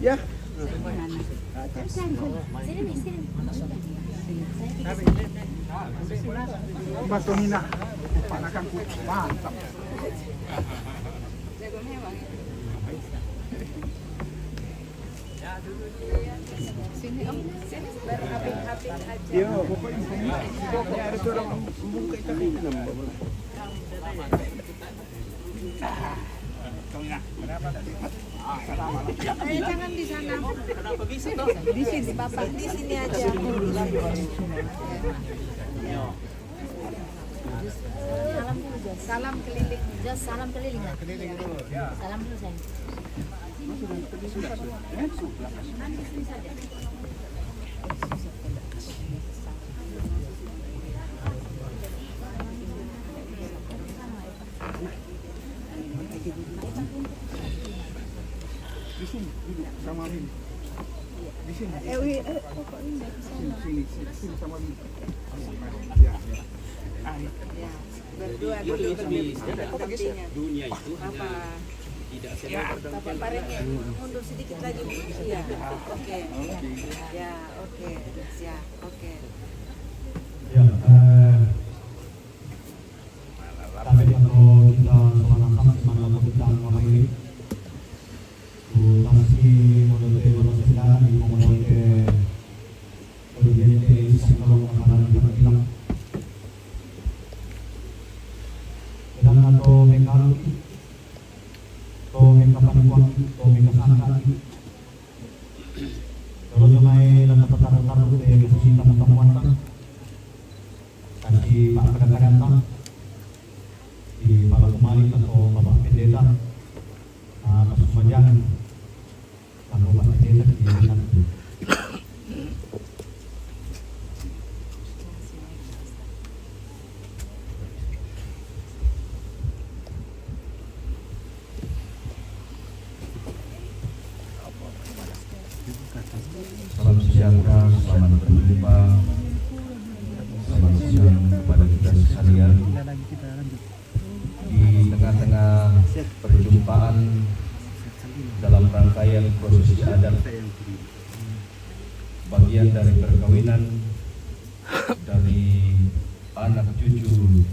ya. Bantu Mina, panakanku mantap. Sini, Om. Sini, berapin-apin aja. Iya, pokoknya ini ada orang buka itu. Eh, jangan di sana. Di sini, Bapak. Di sini aja. Salam keliling. Jos, salam keliling, Kak. Salam dulu, sayang. Di sini, duduk sama Bin. Di sini. Eh, wi-, eh, pokoknya di sana. Sini, sini, sini sama Bin. Ya, ya. Ah, iya. Ya, berdua duduk berdampingan. Dunia itu hanya tidak selalu berdampingan. Bapak Parenge, mundur sedikit lagi, Bu. Iya, oke. Ya, oke. Ya, oke. Ya, eh, tapi kalau kita seorang saksi, mana kita ngapain? Ku saksi, menurut saya, kalau saya di ngomong ke Presidente, saya kalau akan bilang, dengan atau mekanik, atau mekapanikuan, atau mekasangka, kalau cuma lana pataro-taro, eh, kasi tamu-tamuan, kasi pakadang-kadang, di Bapak Kumalik atau Bapak Pendeta, ah, pas kumajangan, atau Bapak Pendeta, di sana. Salam sejahtera, selamat berjumpa. Selamat siang kepada kita sekalian. Di tengah-tengah perjumpaan dalam rangkaian prosesi adat, bagian dari perkawinan dari anak cucu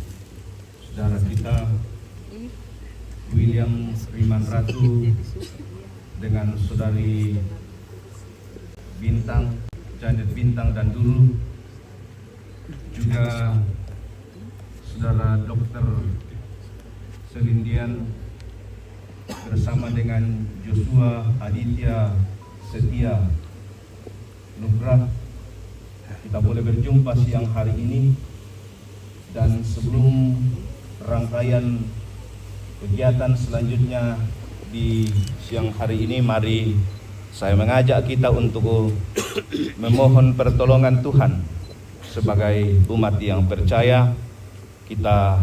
saudara kita, William Rimanratu, dengan saudari Bintang, Janet Bintang Danduru, juga saudara Doktor Selindian bersama dengan Joshua Aditya Setia Nugrah, kita boleh berjumpa siang hari ini. Dan sebelum rangkaian kegiatan selanjutnya di siang hari ini, mari saya mengajak kita untuk memohon pertolongan Tuhan. Sebagai umat yang percaya, kita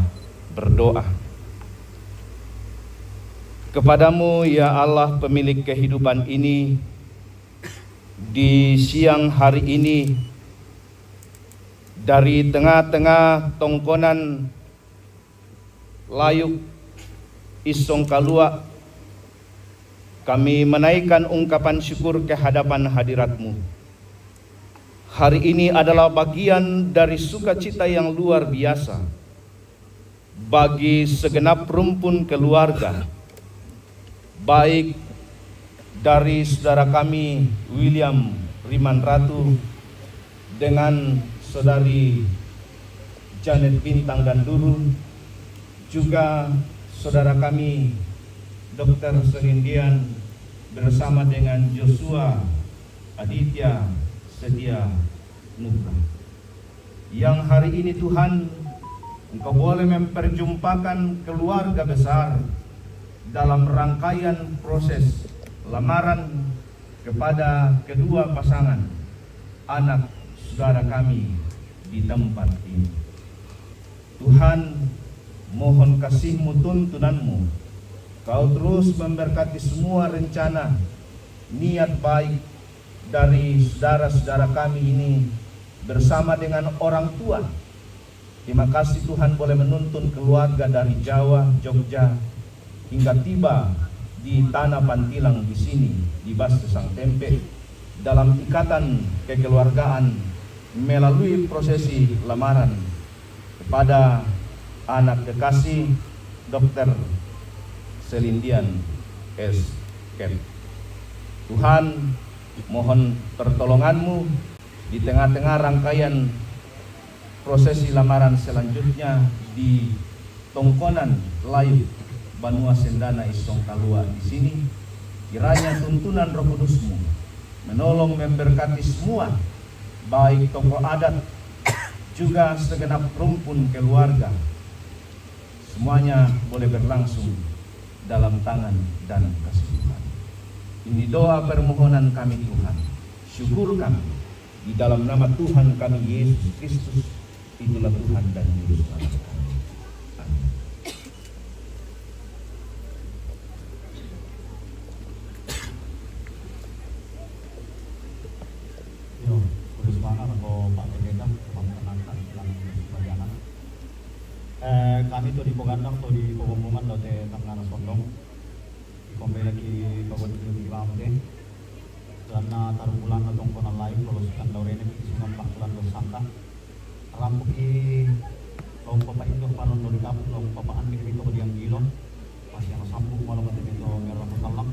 berdoa. Kepada-Mu, ya Allah, pemilik kehidupan ini, di siang hari ini, dari tengah-tengah tongkonan layuk Isong Kalua, kami menaikkan ungkapan syukur ke hadapan hadirat-Mu. Hari ini adalah bagian dari sukacita yang luar biasa bagi segenap rumpun keluarga, baik dari saudara kami William Rimanratu dengan saudari Janet Bintang Danduru, juga saudara kami Doktor Selindian bersama dengan Joshua Aditya Setia Nugrah. Yang hari ini, Tuhan, Engkau boleh memperjumpakan keluarga besar dalam rangkaian proses lamaran kepada kedua pasangan anak saudara kami di tempat ini. Tuhan, mohon kasih-Mu, tuntunan-Mu, Kau terus memberkati semua rencana, niat baik dari saudara-saudara kami ini bersama dengan orang tua. Terima kasih, Tuhan, boleh menuntun keluarga dari Jawa, Jogja, hingga tiba di Tanah Pantilang di sini, di Baste Sang Tempe, dalam ikatan kekeluargaan melalui prosesi lamaran kepada anak kekasih Doktor Selindian S. Ket. Tuhan, mohon pertolonganmu di tengah-tengah rangkaian prosesi lamaran selanjutnya di Tongkonan Layu, Banua Sendana Isong Kalua di sini. Kiranya tuntunan Roh Kudusmu menolong memberkati semua, baik tokoh adat, juga segenap rumpun keluarga. Semuanya boleh berlangsung dalam tangan dan kasih Tuhan. Ini doa permohonan kami, Tuhan. Syukur kami di dalam nama Tuhan kami, Yesus Kristus. Itulah Tuhan dan Juru Selamat kami. Amin. Yo, Kudus Mana ko Pak Pendeta, Pak Penata, Tulang Bagianan. Eh, kami tu di Pogandang, tu di Pogombongan, tu te Tangana Sondong. Di kombela ki pagod di Bamde. Karena taruh bulan na Tongkonan Layu, kalau sukan daurene ki sungan Pak Kulan do Sangka. Rampu ki lompa Pak Indo, paron do di kapu, lompa Pak Andi, di to diang gilo. Masih yang sampu, malam mati mito merah putalang.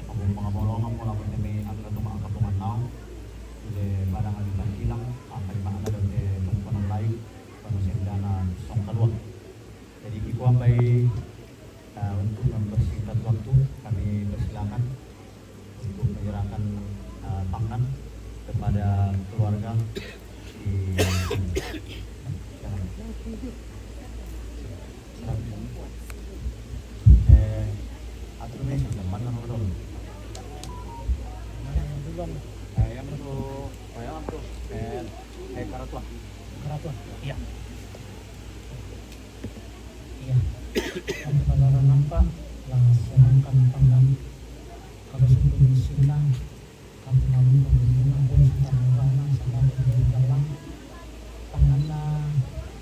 Abang pengabolongan, malam mati mi angka tu maka penganau. Ile barang agi Pantilang, angka di mana do te Tongkonan Layu. Banua Sendana Isong Kalua. Jadi, kikuan bai, eh, untuk mempersingkat waktu, kami persilakan untuk menyerahkan, eh, tangan kepada keluarga di, eh, atur mesin depan nama dulu. Eh, yang tu, eh, yang tu, eh, eh, Karatua. Karatua. Iya. Iya. Kan kalau orang nampak lah, sedangkan tangan, kalau sudah sila, kalau malu pembunuhan pun sudah murah sama di dalam tangannya,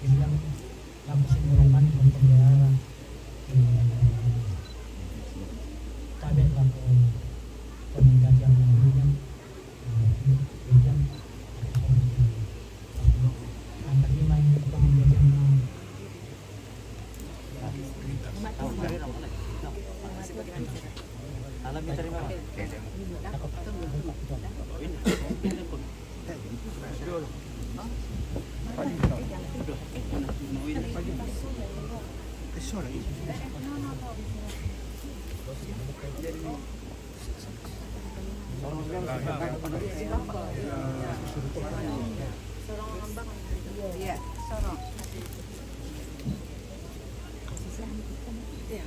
bilang laku sumurungan untuk melihara. Tabek laku pemenggajian yang bijak, bijak. Angkat lima yang pemenggajian Iya, sorong. Iya.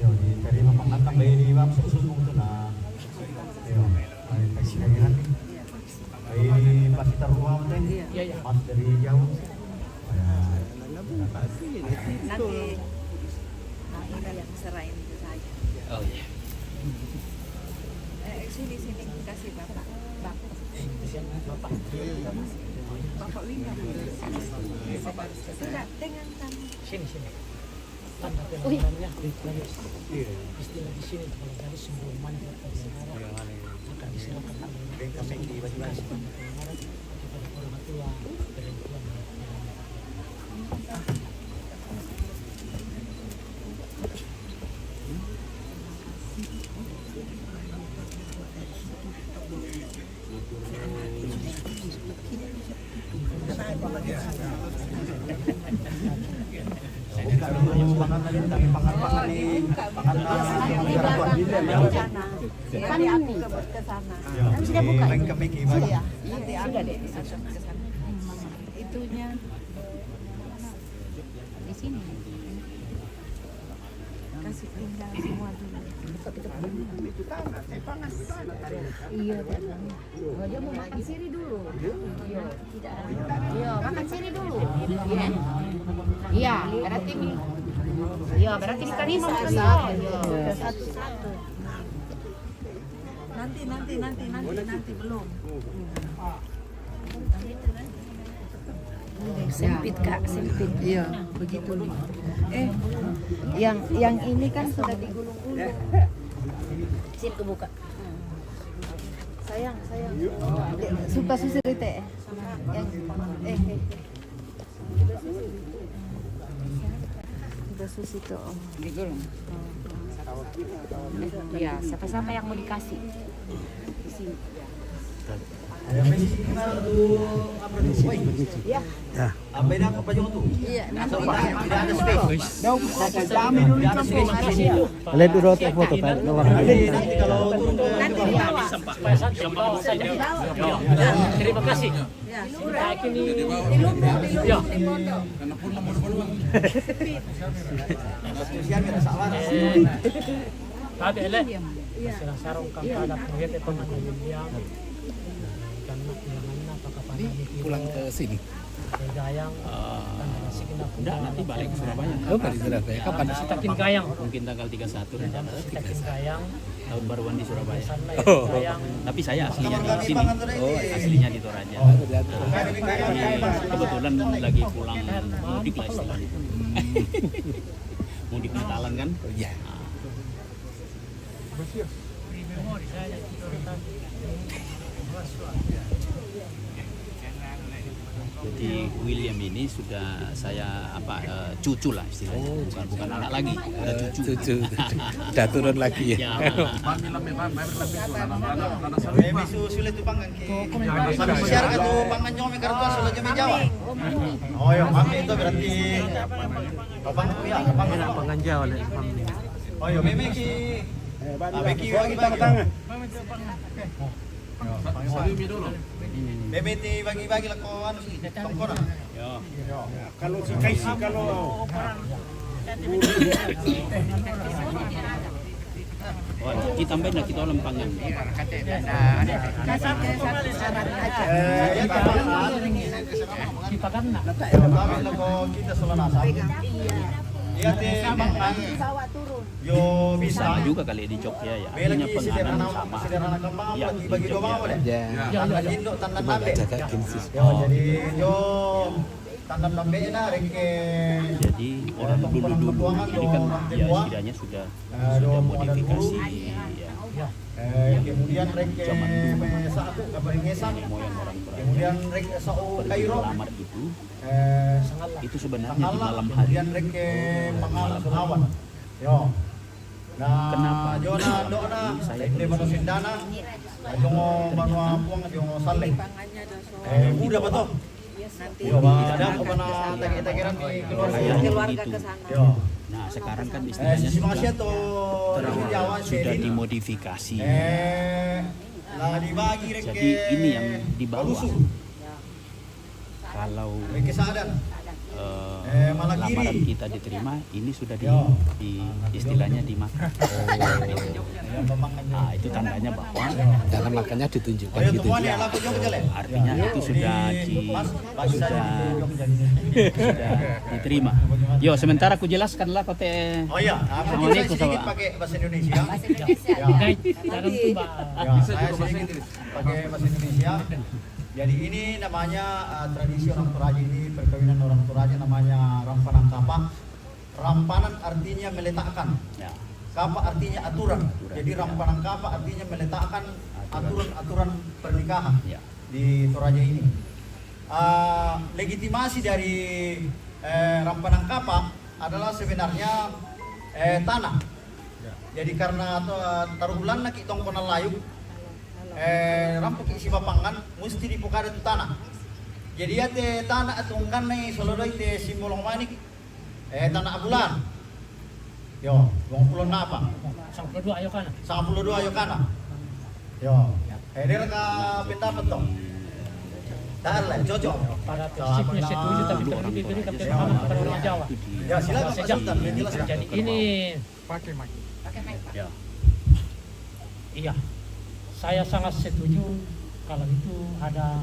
Yo, diterima pangantang dari Imam Susun itu nah. Yo, dari Pak Siragiran nih. Dari Pastor Ruang teh. Iya, iya. Pas dari jauh. Nanti Bang Ina yang serahin ke saya. Oh, iya. Eh, sini, sini, kasih Bapak. Bapak. Bapak. Bapak Wina. Sudah, dengan kami. Sini, sini. Tanda penanganannya, istilah di sini, kalau dari sumber manja atau saudara, akan diserahkan oleh kami di Batu Batu. Kepada orang tua, orang tua. Kanan nih. Kan sudah buka ini? Sudah. Sudah deh. Itunya. Di sini. Kasih tinggal semua dulu. Iya, dia mau makan siri dulu. Iya, makan siri dulu. Iya. Iya, berarti ini. Iya, berarti ini kami mau makan siri. Iya. Satu-satu. Nanti, nanti, nanti, nanti, nanti belum. Sempit, Kak, sempit. Iya, begitu nih. Eh, yang yang ini kan sudah digulung-gulung. Sini kebuka. Sayang, sayang. Suka susi rite. Yang eh, eh. Udah susi tuh. Digulung. Ya, siapa-siapa yang mau dikasih di sini. Ya. Iya, nanti. Tidak ada space. Tidak ada space di sini. Lihat dulu foto, Pak. Nanti, nanti kalau turun ke nanti dibawa. Terima kasih. Tapi ele, sila sarong kan kada proyek itu mana William. Karena pulang ke sini. Gayang. Enggak, nanti balik ke Surabaya. Oh, balik ke Surabaya. Kapan? Sitakin Gayang. Mungkin tanggal tiga satu. Sitakin Gayang. Tahun baruan di Surabaya. Oh. Tapi saya aslinya di sini. Oh, aslinya di Toraja. Tapi kebetulan lagi pulang mudik lah istilahnya. Mudik Natalan kan? Oh, iya. Jadi William ini sudah saya apa, eh, cucu lah istilahnya. Bukan, bukan anak lagi, udah cucu. Cucu. Udah turun lagi ya. Ya. Mami su sulit tu pangan ki. Mami siar ka tu pangan nyomi kartu sudah jami Jawa. Oh ya, mami itu berarti abang ya, abang. Pangan Jawa le, mami. Oh ya, meme ki. Abe ki wagi bagi. Meme ti bagi-bagi lah ko anu si tongkona. Kalau si Kaisi, kalau kita main lah, kita lempangan. Kita kan nak. Kita soal nasa. Iya, te, Bang. Yo, bisa. Sama juga kali di Jogja ya. Artinya penganan sama. Ya, di Jogja. Ya. Cuma nggak jaga kinsis. Jadi orang dulu-dulu. Jadi kan ya setidaknya sudah sudah modifikasi ya. Zaman dulu. Nenek moyang orang Toraja. Pergi melamar itu, itu sebenarnya di malam hari. Malam hari. Kenapa? Saya Nah, sekarang kan istilahnya sudah, sudah dimodifikasi. Jadi ini yang di bawah. Kalau eh, lamaran kita diterima, ini sudah di, di istilahnya dimakan. Ah, itu tandanya bahwa cara makannya ditunjukkan gitu ya. Artinya itu sudah di sudah, sudah diterima. Yo, sementara ku jelaskan lah kote. Oh iya, sedikit pakai bahasa Indonesia. Bisa juga bahasa Indonesia. Jadi ini namanya eh, tradisi orang Toraja ini, perkawinan orang Toraja namanya rampanan kapa. Rampanan artinya meletakkan. Kapa artinya aturan. Jadi rampanan kapa artinya meletakkan aturan-aturan pernikahan di Toraja ini. Eh, legitimasi dari eh, rampanan kapa adalah sebenarnya eh, tanah. Jadi karena to, taruh bulan naki tongkonan layuk, eh, rampu ki siba pangan, mesti dipukada tu tanah. Jadi ya te tanah atau ungkan nai solodoi te simbolong manik, eh, tanah bulan. Yo, dua puluh napa? Sampulo dua ayo kana. Sampulo dua ayo kana. Yo, eh, dia ka pendapat tong. Dah lah, cocok. Pada prinsipnya setuju, tapi terlebih beri kami pemahaman kepada orang Jawa. Ya, silakan Pak Sultan, jelaskan. Jadi ini Pakai mic. Ya. Iya, saya sangat setuju kalau itu ada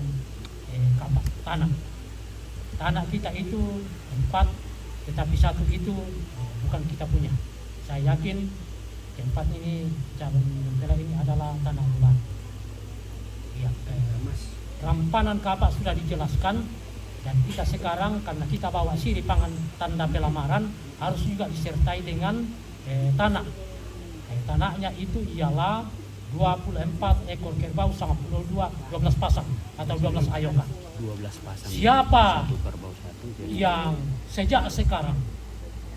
eh, kapa tanah. Tanah kita itu empat, tetapi satu itu eh, bukan kita punya. Saya yakin Tempat ini, cabang Bela ini adalah tanah bulan. Ya, eh, rampanan kapak sudah dijelaskan, dan kita sekarang, karena kita bawa siri pangan tanda pelamaran, harus juga disertai dengan eh, tanah. Eh, tanahnya itu ialah dua puluh empat ekor kerbau, sama puluh dua, dua belas pasang atau dua belas ayoka. Dua belas pasang. Siapa satu kerbau satu, jadi yang sejak sekarang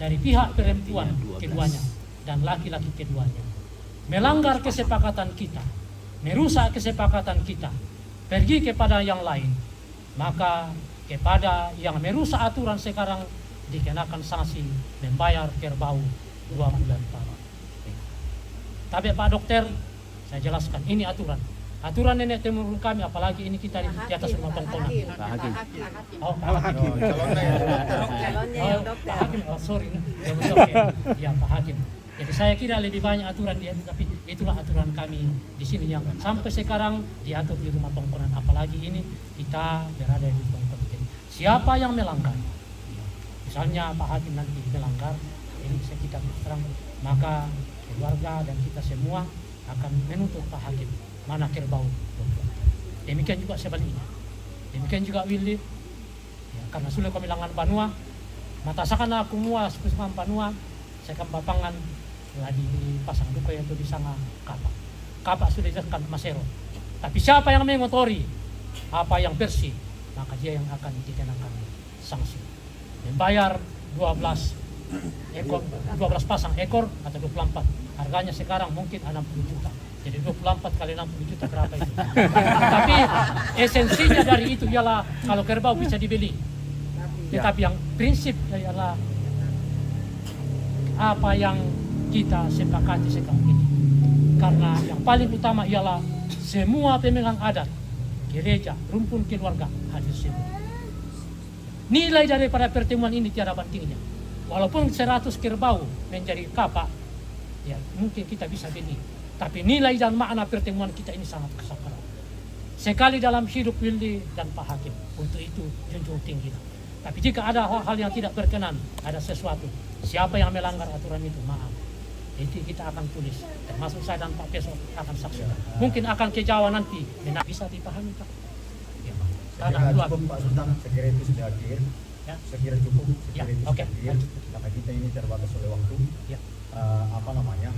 dari pihak perempuan, iya, dua belas, keduanya dan laki-laki keduanya melanggar kesepakatan kita, merusak kesepakatan kita, pergi kepada yang lain, maka kepada yang merusak aturan sekarang dikenakan sanksi membayar kerbau dua bulan paruh. Tapi Pak Dokter, saya jelaskan, ini aturan. Aturan nenek temurun kami, apalagi ini kita di, di atas rumah pongkonan. Pak Hakim. Oh, Pak Hakim. Calonnya yang dokter. Oh, Pak Hakim. Oh, sorry. Ya, betul, ya. Ya, Pak Hakim. Jadi saya kira lebih banyak aturan dia, tapi itulah aturan kami di sini yang sampai sekarang diatur di rumah pongkonan. Apalagi ini kita berada di rumah pongkonan. Jadi, siapa yang melanggar? Misalnya Pak Hakim nanti melanggar, ini saya kita terus terang, maka keluarga dan kita semua akan menuntut Pak Hakim. Mana kerbau? Demikian juga sebaliknya. Demikian juga Willy. Ya, karena sudah kami langan banua, mata sakana aku mua, suku semua banua, saya kan bapangan, lah dipasang duka itu di sana kapak. Kapak sudah dijelaskan masero. Tapi siapa yang mengotori apa yang bersih, maka dia yang akan dikenakan sanksi. Membayar dua belas ekor, dua belas pasang ekor atau dua puluh empat. Harganya sekarang mungkin enam puluh juta. Jadi dua puluh empat kali enam puluh juta berapa itu? Tapi esensinya dari itu ialah kalau kerbau bisa dibeli. Ya. Tetapi yang prinsip ialah apa yang kita sepakati sekarang ini. Karena yang paling utama ialah semua pemegang adat, gereja, rumpun keluarga hadir semua. Nilai daripada pertemuan ini tiada bandingnya. Walaupun seratus kerbau menjadi kapak, ya, mungkin kita bisa beli. Tapi nilai dan makna pertemuan kita ini sangat sakral. Sekali dalam hidup, Willy dan Pak Hakim. Untuk itu, junjung tinggi. Tapi jika ada hal-hal yang tidak berkenan, ada sesuatu, siapa yang melanggar aturan itu, maaf. Itu kita akan tulis, termasuk saya dan Pak Peso akan saksikan. Mungkin akan ke Jawa nanti, bisa dipahami, Pak. Ya, Pak. Saya kira cukup, Pak Sultan, saya kira itu sudah clear. Ya. Saya kira cukup, saya kira itu sudah clear. Karena kita ini terbatas oleh waktu. Ya. Eh, apa namanya,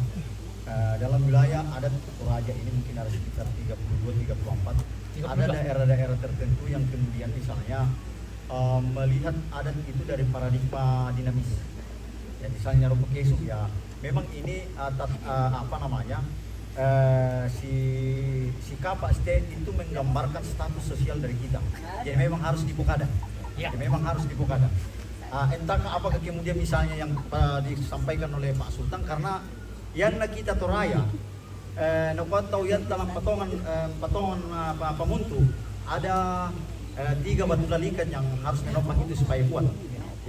eh, dalam wilayah adat Toraja ini mungkin ada sekitar tiga puluh dua, tiga puluh empat. Ada daerah-daerah tertentu yang kemudian misalnya, eh, melihat adat itu dari paradigma dinamis. Ya, misalnya Ropo Kesu, ya, memang ini, eh, tat-, eh, apa namanya, eh, si, si kapak state itu menggambarkan status sosial dari kita. Jadi memang harus dibuka dah. Ya. Jadi memang harus dibuka dah. Ah, entahkah apakah kemudian misalnya yang, eh, disampaikan oleh Pak Sultan, karena yang na kita Toraja, eh, na kuat tahu yang dalam patongan, eh, patongan, eh, apa, apa muntu, ada, eh, tiga batu lalikan yang harus menopang itu supaya kuat.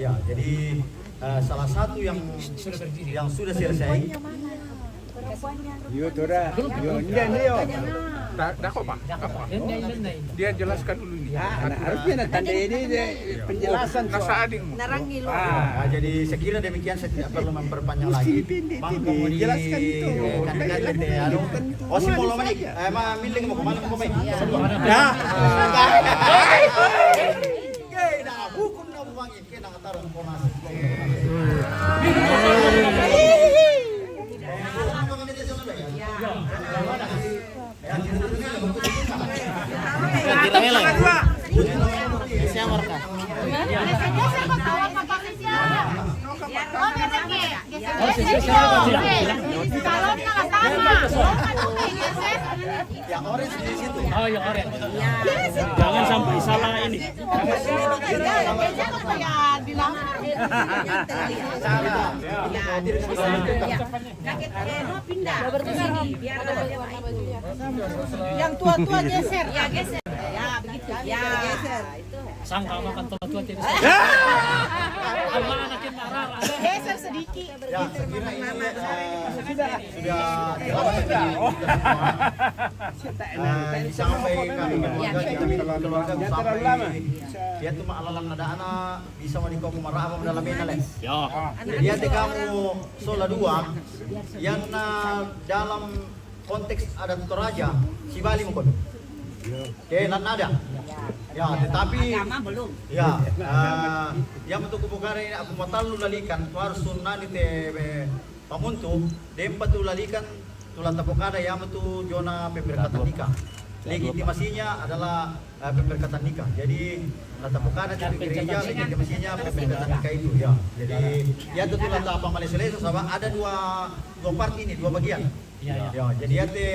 Ya, jadi, eh, salah satu yang sudah selesai. Yo, Tora. Yo, ini dia, ini, yo. Dah, dah kok, Pak? Dah kok? Dia jelaskan dulu ini. Ya, nah, harusnya na tanda ini dia penjelasan. Nasa ading. Narang ngilu. Ah, jadi saya kira demikian, saya tidak perlu memperpanjang lagi. Bang, kamu di-, jelaskan itu. Eh, kan, kan, gitu ya, lo. Oh, si mau lo manik. Eh, ma, miling mau kemana, mau kemana? Ya. Oke, nah, hukum na buang. Yang orange di situ. Oh, yang orange. Jangan sampai salah ini. Salah. Yang tua-tua geser. Ya, geser. Ya, begitu. Ya. Sangka makan tua-tua jadi. Sama anak yang marah. Geser sedikit. Ya, saya kira ini, eh, sudah jelas. Eh, sampai kami keluarga, kami keluarga sampai dia tu mak alalan ada anak bisa mau dikau marah apa dalam ini leh. Ya. Jadi ada kamu sola dua yang, eh, dalam konteks adat Toraja, si Bali mukon. Oke, lan ada. Ya, tetapi agama belum. Ya, eh, yang untuk kubukare ini aku mau talu lalikan, ku harus sunnani te, eh, pamuntu, dempa tu lalikan, tu lata pokada yang tu zona pemberkatan nikah. Legitimasinya adalah, eh, pemberkatan nikah. Jadi, lata pokada di gereja, legitimasinya pemberkatan nikah itu, ya. Jadi, ya, tentu lata apa malesa-lesa, sama ada dua, dua part ini, dua bagian. Ya, ya. Ya, jadi ate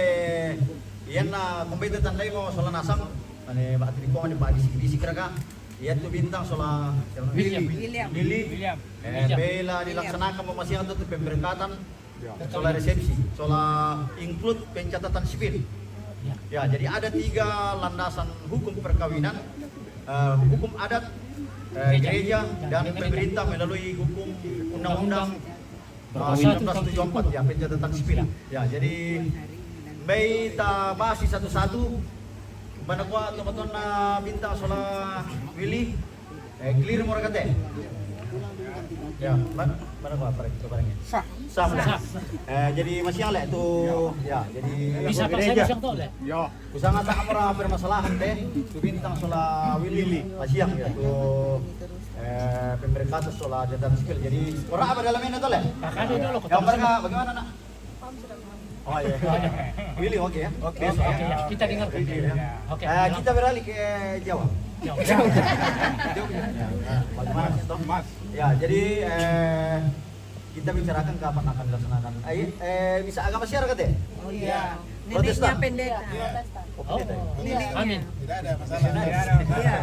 iyan na kumbete tandai mo sola nasang, ane ba triko ni ba bisik-bisik raka. Iyan tu bintang sola William. William. William. William. Eh, bela dilaksanakan mo masih ada tu pemberkatan, sola resepsi, sola include pencatatan sipil. Ya. Ya, jadi ada tiga landasan hukum perkawinan. Eh, hukum adat, eh, gereja, dan pemerintah melalui hukum undang-undang, eh, sembilan belas tujuh empat, ya, pencatatan sipil. Ya, jadi baik ta bahas satu-satu. Mana kuat teman-teman, eh, bintang sola Willy. Eh, clear mo rakate. Ya, ma-, mana kuat para kita barangnya. Sah. Sah. Eh, jadi masih yang lek tu, ya, jadi bisa paksa gereja. Bisa tu lek. Ya. Kusanga ta amra permasalahan te, tu bintang sola Willy, pasiang ya, tu, eh, pemberkatan sola jatan sipil. Jadi, ora apa dalam ini tu leh? Kakak itu loh, yang mereka bagaimana, Nak? Oh, iya. Willy, oke ya? Oke, oke, ya. Kita dengar. Oke, ya. Oke, eh, ya. Kita beralih ke Jawa. Jawa. Jawa. Ya, bagaimana, Mas? Ya, jadi, eh, kita bicarakan kapan akan dilaksanakan. Eh, eh, bisa agama siar kate? Oh iya. Protestan. Neneknya pendeta. Iya. Oh, pendeta. Oh. Neneknya. Amin. Tidak ada masalah. Misionaris. Iya.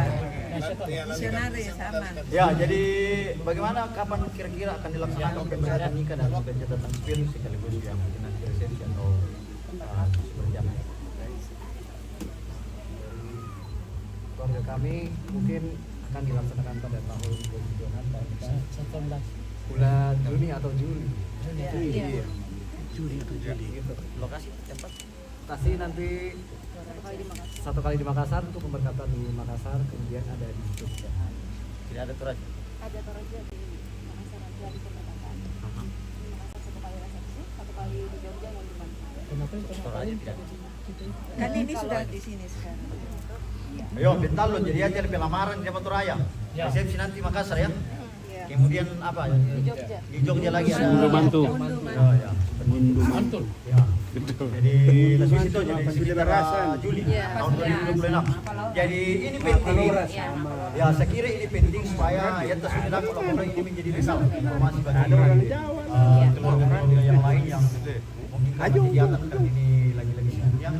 Iya, misionaris, aman. Ya, jadi bagaimana, kapan kira-kira akan dilaksanakan pemberkatan nikah dan pencatatan sipil sekaligus ya mungkin nanti resepsi atau, eh, seperti apa? Keluarga kami mungkin akan dilaksanakan pada tahun dua ribu dua puluh enam, tahun depan. Bulan Juni atau Juli. Juni. Iya. Juni atau Juli. Gitu. Lokasi tempat? Lokasi nanti satu kali di Makassar. Satu kali di Makassar untuk pemberkatan di Makassar, kemudian ada di Jogja. Tidak ada Toraja? Ada Toraja di Makassar, nanti ada pemberkatan. Aha. Di Makassar satu kali resepsi, satu kali di Jogja, dan di Makassar. Kenapa itu? Toraja tidak. Kan ini sudah di sini sekarang. Ayo, bentar lo, jadi aja lebih lamaran siapa Toraja. Ya. Resepsi nanti Makassar ya. Iya. Kemudian apa? Di Jogja. Di Jogja lagi ada. Gundu Mantu. Ya, ya. Gundu Mantu. Ya. Jadi, resepsi itu jadi sekitar Juli tahun dua ribu dua puluh enam. Jadi, ini penting. Ya, saya kira ini penting supaya ya, terus kita kalau orang ini menjadi misal informasi bagi, eh, keluarga-keluarga yang lain yang mungkin karena kegiatan kan ini lagi-lagi sibuknya,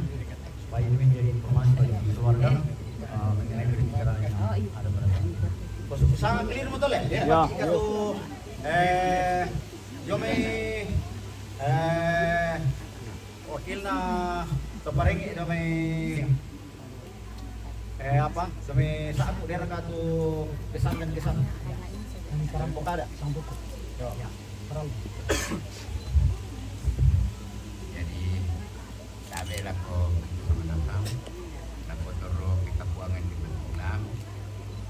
supaya ini menjadi informasi bagi keluarga, eh, mengenai pembicaraan yang ada pada saat ini. Bos, sangat clear betul ya? Ya. Ketika tuh, eh, Jome, eh, wakilna Toparenge, Jome, eh, apa? Jome saku dia katu kesan dan kesan. Sampok ada. Sampok. Yo. Jadi, sabe lako sama datang, lako toro kita puangan di Bengkulang,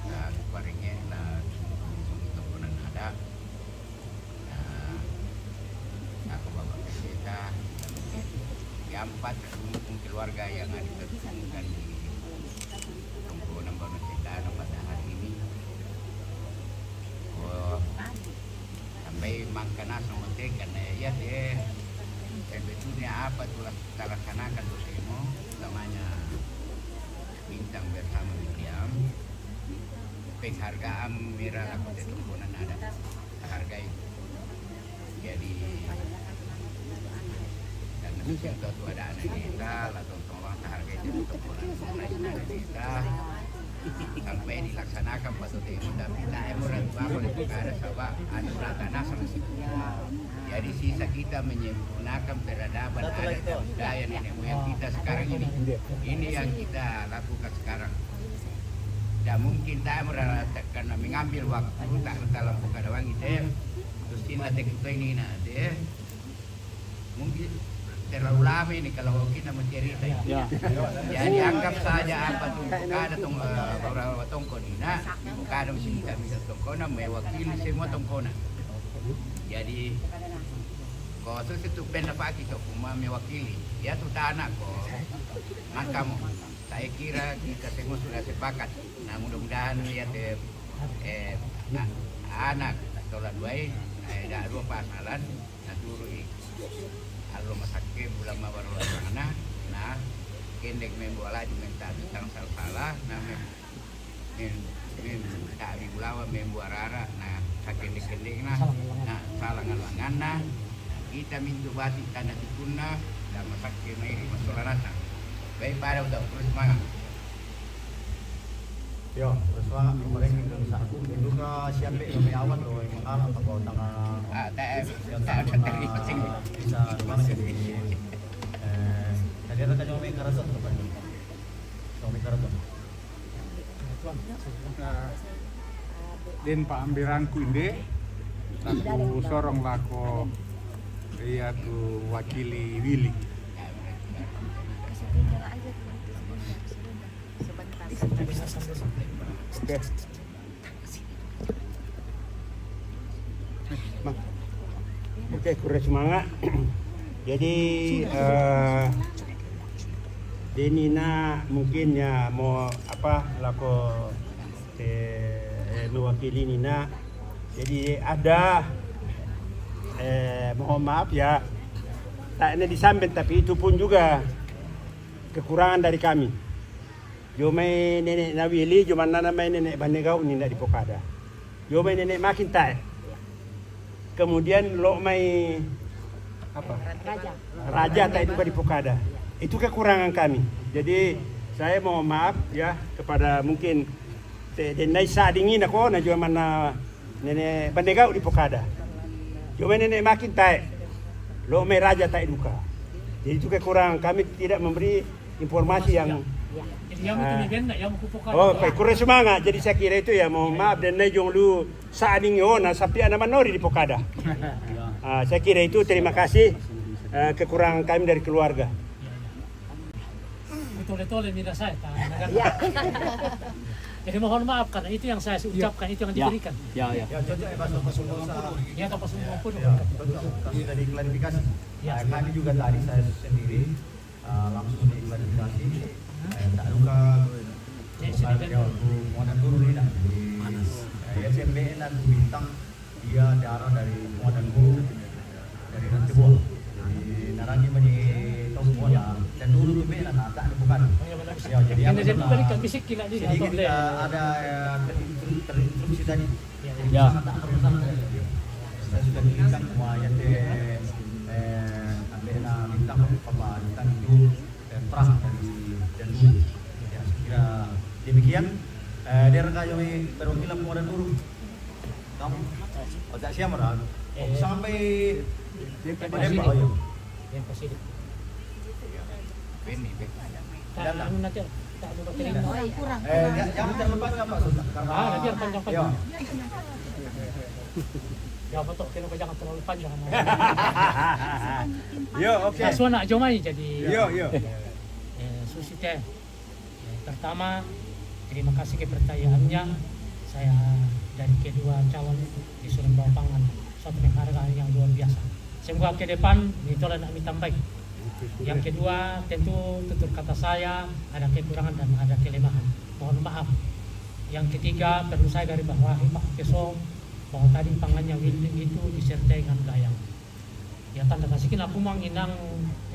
dan Toparenge, dan Bengkulang ada. Nah, aku bawa pendeta, yang empat pendukung keluarga yang ada terkumpulkan di Tongkonan Banua Cendana pada hari ini. Oh, sampai mangkana sama te, karena ya deh, sebetulnya apa tuh lah kita laksanakan tuh semua, namanya bintang bersama William, penghargaan merah aku tetap ada hargai. Jadi, karena sosial itu ada anak kita, lah tolong hargai itu orang kita. Sampai dilaksanakan pada itu, tapi tak ada orang tua kalau itu ada sahabat, anu rata nasang. Jadi, sisa kita menyempurnakan peradaban adat dan budaya nenek moyang kita sekarang ini. Ini yang kita lakukan sekarang. Dan mungkin tak merasa karena mengambil waktu, tak dalam pengkaduan itu, terus Mate kita ini nanti, eh. Mungkin terlalu lama ini kalau kita mau cerita. Ya. Jadi anggap saja apa tu, pokada tong, eh, baru tongko ni, nah, pokada mesti kita bisa tongkona mewakili semua tongkona. Jadi, ko susi tu penda paki to kuma mewakili. Ya tu tanah ko. Makamu. Saya kira kita semua sudah sepakat. Nah, mudah-mudahan ya te, eh, a-, anak tola duai, eh, da dua pasalan, na turu i. Allo masakke bulan mabaru sana, nah, kendek membuat laju minta tentang salah-salah, nah, mem-, mem-, mem-, tak di bulawa membuat rara, nah, sakendek-kendek, nah, nah, salah ngalangan, nah, kita mintu bati tanda tikunna, dan masakke mai masalah rata. Baik, pada udah terus semangat. Yo, terus semangat, kemarin kita bisa aku, itu ke siapa yang kami awal loh, yang mengalah ke bawah tangan. Ah, tak, yang tak, tak, tak, tak, tak, bisa doang jadi, eh, tadi ada kan yang kami kerasa tuh, Pak. Yang kami kerasa. Tuan, eh, den pa amberangku inde, laku sorong lako, iya, tu wakili Willy. Oke. Oke, kure semangat. Jadi, eh, denina mungkin ya mau apa, lako, eh, mewakili nina. Jadi ada, eh, mohon maaf ya, tak ini disamben, tapi itu pun juga kekurangan dari kami. Jo mai nenek Nawili, jo manana mai nenek Banegau ni ndak dipokada. Jo mai nenek makin tae. Kemudian lo mai apa? Raja. Raja tae juga dipokada. Itu kekurangan kami. Jadi saya mohon maaf ya kepada mungkin te denai sadingina ko na jo mana nenek Banegau dipokada. Jo mai nenek makin tae. Lo mai raja tae duka. Jadi itu kekurangan kami tidak memberi informasi yang, jadi yang itu, ah, dia ndak yang kupoka. Oh, kure semangat. Jadi saya kira itu ya, mohon maaf, dan nai jong lu saning ona sapi ana manori dipokada. Ah, saya kira itu, terima kasih, eh, kekurangan kami dari keluarga. Tole-tole mida saya. Ya. Jadi mohon maaf karena itu yang saya ucapkan, itu yang diberikan. Ya, ya. Ya, cocok ya, Pak Sumpah. Ya, Pak Sumpah. Ya, cocok. Kasih dari klarifikasi. Ya. Ah, kami juga tadi saya sendiri ah, langsung diklarifikasi. Eh, tak luka, eh, ya, aku mau dulu ni dah. Jadi, eh, S M B N dan Bintang, dia darah dari Muadambu, dari Rantibuah. Jadi, narangi mani tahu semua dah. Dan dulu tu bela nak, tak ada bukan. Ya, jadi apa, jadi kita ada, eh, terinstru-, terinstruksi tadi. Ya. Saya sudah berikan semua ayat, eh, eh, ambil nak minta apa, minta itu, eh, perang dari Jandu. Ya, saya kira demikian. Eh, dia reka yang perwakilan Muara dulu. Kamu, oh, tak siap, Muara? Oh, eh, sampai Padang, oh, iya. Yang pasti. Beni, Beni. Tak, anu nanti, tak ada baterai. Kurang, kurang. Eh, ja-, jangan terlalu panjang, Pak Sultan. Karena, ah, biar panjang-panjang. Ya. Ya, betul. Kenapa jangan terlalu panjang? Yo, oke. Nah, suara nak jomai jadi. Yo, yo. Eh, susite. Eh, pertama, terima kasih kepercayaannya. Saya dari kedua calon disuruh bawa pangan. Suatu penghargaan yang luar biasa. Semoga ke depan, ini tolong nak ditambahi. Yang kedua, tentu tutur kata saya ada kekurangan dan ada kelemahan. Mohon maaf. Yang ketiga, perlu saya garis bawahi, Pak Keso, bahwa tadi pangannya Willy itu disertai dengan gayang. Ya, tanda kasih kena kumang inang,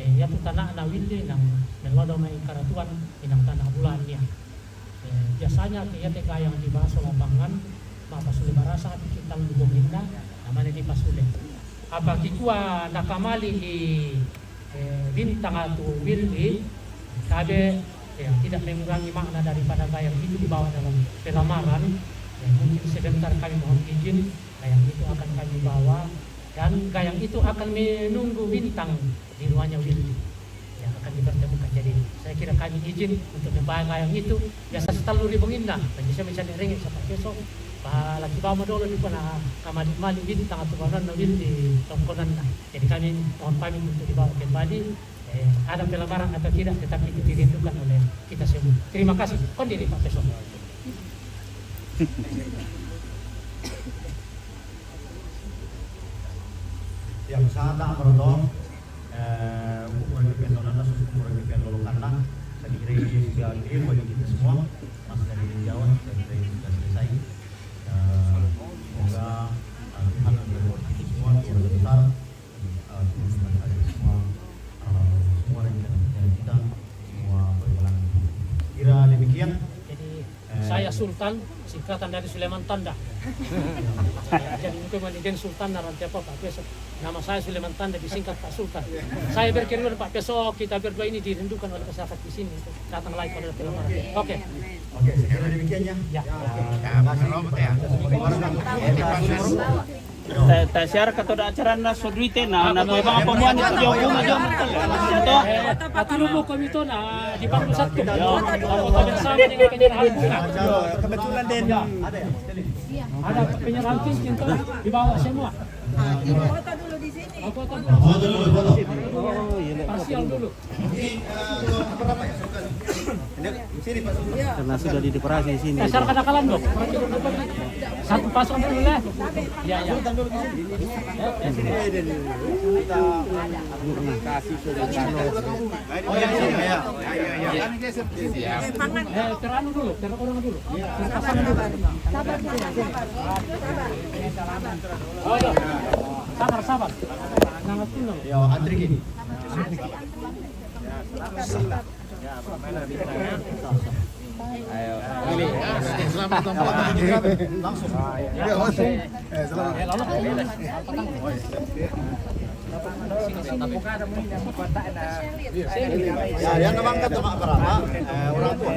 eh, ya tu tanah na Willy nang melodo mai karatuan inang tanah bulan ya. Eh, biasanya ke ya te gayang di baso lapangan, ma pasule barasa, tapi kita lubung indah, namanya di pasule. Apa kikua nakamali di, eh, bintang atau Willy, tabe, ya, tidak mengurangi makna daripada gayang itu dibawa dalam pelamaran. Ya, mungkin sebentar kami mohon izin, gayang itu akan kami bawa, dan gayang itu akan menunggu bintang di ruangnya Willy. Ya, akan dipertemukan. Jadi, saya kira kami izin untuk membawa gayang itu. Biasa setalu ribu indah, bagi saya mencari ringgit sampai besok. Palaki bamo dolo di pona kamali-mali wili tanga tu banan na wili di tongkonan na. Jadi kami mohon pamit untuk dibawa kembali. Eh, ada pelamaran atau tidak, tetapi itu dirindukan oleh kita semua. Terima kasih. Kondiri Pak Peso. Yang sangat tak berdoa, eh, untuk orang yang kenal, khusus untuk orang yang kenal, karena saya kira ini juga clear bagi kita semua. Masalah di Jawa, saya kira ini sudah selesai. Eh, semoga, eh, Tuhan memberkati kita semua, keluarga besar, eh, semua, eh, semua rencana-rencana kita, semua perjalanan. Kira demikian. Jadi, eh, saya Sultan, singkatan dari Suleman Tanda. Jadi, mungkin mani den Sultan na ranti apa, Pak Peso. Nama saya Suleman Tanda, disingkat Pak Sultan. Saya berkerinduan, Pak Peso, kita berdua ini dirindukan oleh masyarakat di sini untuk datang lagi kalau ada pelamaran. Oke. Oke, saya kira demikian ya. Ya. Ya, terima kasih. Ta, ta siara ka toda acara na so duite na, na ko banga pamuan itu jauh bunga jauh. Itu. Atu lu mo komito na di Bangku Satu. Anggota bersama dengan penyerahan. Kebetulan den. Ada penyerahan cincin tuh dibawa semua. Foto dulu di sini. Foto dulu, foto. Parsial dulu. Karena sudah didekorasi di sini. Dasar kadakalan dong. Satu pasang dulu lah. Ya, ya. Eh, teranu dulu, teranu dulu. Sabar, sabar, sabar. Sabar, sabar. Nangat dulu. Ya, antri gini. Ayo. Selamat datang. Langsung. Ya, langsung. Eh, selamat. Ya, yang namanya kata mak berapa? Eh, orang tua.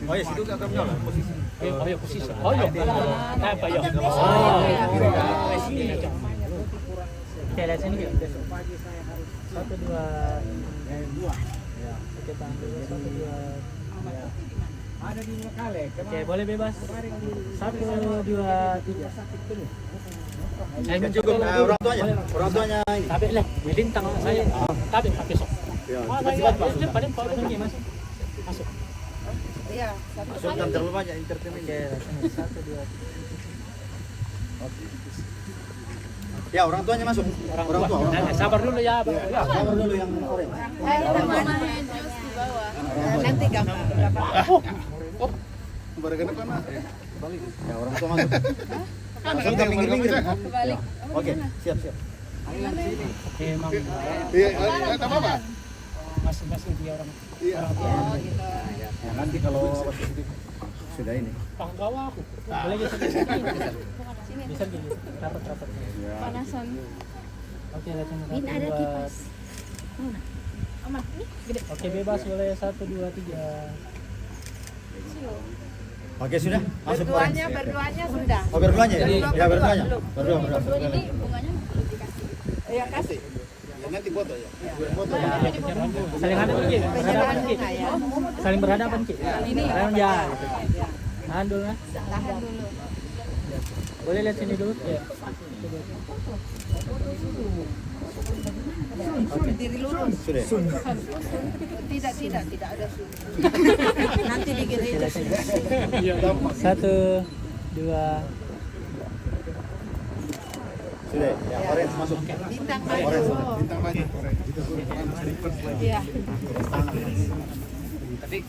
Oh ya, situ gak kamu posisi. Oh ya, posisi. Oh ya. Apa ya? Oh. Oke, lihat sini. Satu, dua. Oke, tahan dulu. Satu, dua. Oke, boleh bebas. Satu, dua, tiga. Eh, cukup, eh, orang tuanya. Orang tuanya ini. Tabe lah, melintang saya. Tabe pakai sok. Ya, cepat-cepat, Pak. Masuk. Masuk. Iya, satu. Masuk, jangan terlalu banyak entertainment. Oke, satu, dua, tiga. Oke. Ya, orang tuanya masuk. Orang tua, orang tua. Sabar dulu ya, Pak. Ya, sabar dulu yang orange. Nanti gampang. Oh, baru kenapa, Nak? Ya, orang tua masuk. Masuk ke pinggir-pinggir. Kebalik. Oke, siap, siap. Emang. Iya, eh, eh, tak apa-apa. Masing-masing dia orang. Iya. Oh, gitu. Ya, nanti kalau sudah ini. Panggawa aku. Boleh geser ke sini. Bisa gini. Rapat, rapat. Ya. Panasan. Oke, latihan. Ini ada kipas. Mana? Oma, ini gede. Oke, bebas, boleh. Satu, dua, tiga. Oke, sudah. Masuk. Berduanya, orang. Berduanya sudah. Oh, berduanya ya? Belum, ya, belum, berduanya. Belum. Berdua, berdua. Ini bunganya belum dikasih. Iya, kasih. Ya, nanti foto ya. Foto ya. Saling hadap dikit, berhadapan dikit. Saling berhadapan dikit. Ini. Sekarang ya. Tahan dulu, nah. Tahan dulu. Boleh lihat sini dulu. Ya. Berdiri lurus. Sudah. Tidak, tidak, tidak ada sun. Nanti digini. Satu, dua. Sudah, ya, orange masuk. Bintang maju. Orange. Bintang maju. Iya. Tapi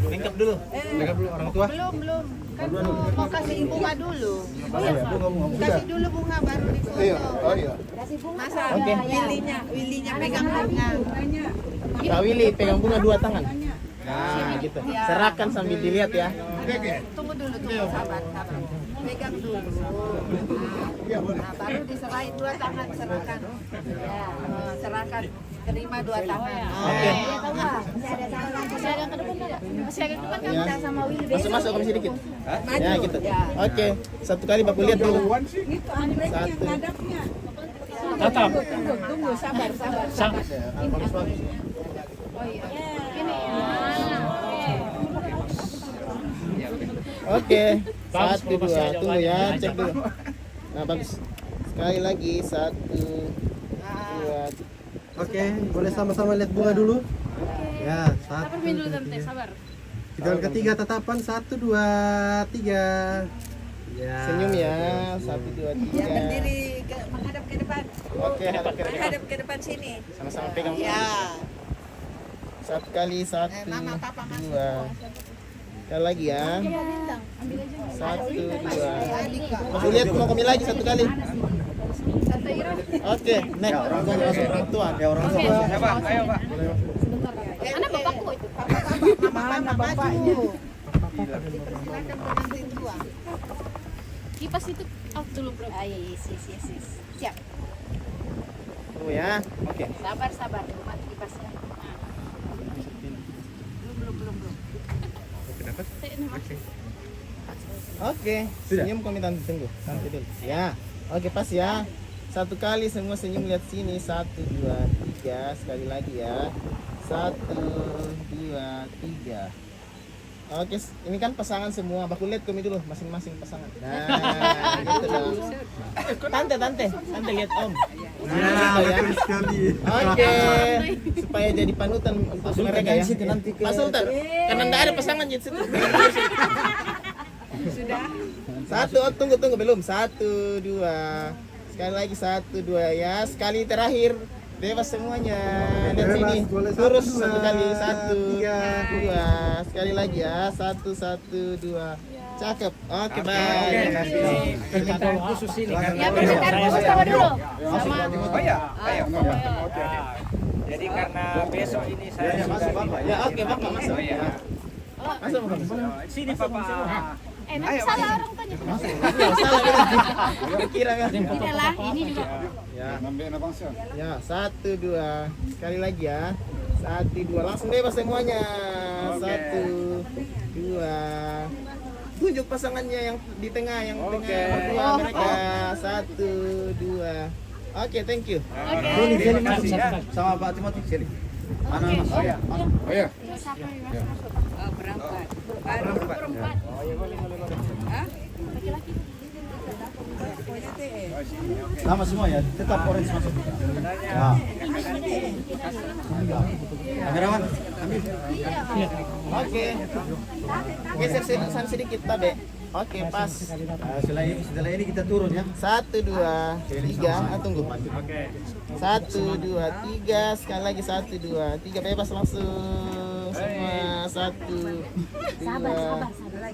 lengkap dulu. Eh, lengkap dulu orang tua. Belum, belum. Kan mau, mau kasih bunga dulu. Oh iya, bunga, bunga, bunga. Kasih dulu bunga baru difoto. Iya, oh iya. Masa Willy-nya, Willy-nya pegang bunga. Kak Willy pegang bunga dua tangan. Nah, gitu. Ya. Serahkan sambil dilihat ya. Tunggu dulu, tunggu, sabar, sabar. Pegang dulu. Nah, baru diserahin dua tangan, serahkan. Ya, serahkan. Terima dua tangan. Oke. Masih ada yang ke depan, Kak? Masih ada yang ke depan, Kak? Ya. Masuk, masuk, kami sedikit. Maju. Ya, gitu. Ya. Oke, satu kali baku lihat dulu. Itu Andrek yang ngadapnya. Tatap. Tunggu, tunggu, tunggu, sabar, sabar, sabar. Oh iya. Ini. Ah, oke. Oke, satu, dua, tunggu ya, cek dulu. Nah, bagus. Sekali lagi, satu, dua. Oke, boleh sama-sama lihat bunga dulu? Ya, satu, dua, tiga. Sabar. Hitungan ketiga, tatapan, satu, dua, tiga. Ya, senyum ya, satu, dua, tiga. Ya, berdiri ke, menghadap ke depan. Oke, hadap ke depan. Menghadap ke depan sini. Sama-sama pegang. Ya. Satu kali, satu, dua. Sekali lagi ya. Satu, dua. Mau lihat, mau kami lagi satu kali. Oke, next. Orang tua, orang tua. Ya, orang tua. Ayo, Pak. Ayo, Pak. Anak bapakku itu. Mana bapaknya? Dipersilakan pengantin tua. Kipas itu off dulu, bro. Ah, iya, iya, yes, yes, yes, yes. Siap. Tunggu ya. Oke. Sabar, sabar. Mati kipasnya. Nah. Belum, belum, belum, belum. Oke, dapat? Oke. Oke. Sudah? Senyum kami, tante, tunggu. Tante dulu. Ya. Oke, pas ya. Satu kali semua senyum, lihat sini. Satu, dua, tiga. Sekali lagi ya. Satu, dua, tiga. Oke, s- ini kan pasangan semua. Baku lihat kami dulu, masing-masing pasangan. Nah, gitu dong. Tante, tante, tante lihat om. Nah, gitu ya. Betul sekali. Oke, supaya jadi panutan untuk mereka ya. Pak Sultan, karena ndak ada pasangan di situ. Sudah. Satu, oh, tunggu, tunggu, belum. Satu, dua. Sekali lagi, satu, dua ya. Sekali terakhir. Bebas semuanya. Lihat sini. Lurus satu kali. Satu, dua. Sekali lagi ya. Satu, satu, dua. Cakep. Oke, baik. Permintaan khusus ini karena ya, permintaan khusus sama dulu. Sama. Oh, iya. Ayo. Jadi karena besok ini saya sudah masuk, Bapak. Ya, oke, Bapak masuk. Oh, iya. Masuk, Bapak. Sini, Bapak. Eh, nanti salah orang tanya. Masuk. Salah, kira kan? Ini juga. Ya. Ya, satu, dua. Sekali lagi ya. Satu, dua. Langsung bebas semuanya. Oke. Satu, dua. Tunjuk pasangannya yang di tengah, yang tengah berdua mereka. Satu, dua. Oke, thank you. Oke. Sini, sini, masuk. Sama Pak Timothy, sini. Mana masuk? Oh, iya. Oh, iya. Siapa yang masuk? Oh, berempat. Baru berempat. Hah? Sama semua ya, tetap orange masuk. Ya. Kamerawan, ambil. Oke. Geser sini, sana sedikit, Tabe. Oke, pas. Eh, setelah ini, setelah ini kita turun ya. Satu, dua, tiga. Ah, tunggu. Oke. Satu, dua, tiga. Sekali lagi, satu, dua, tiga. Bebas langsung. Semua. Satu, dua.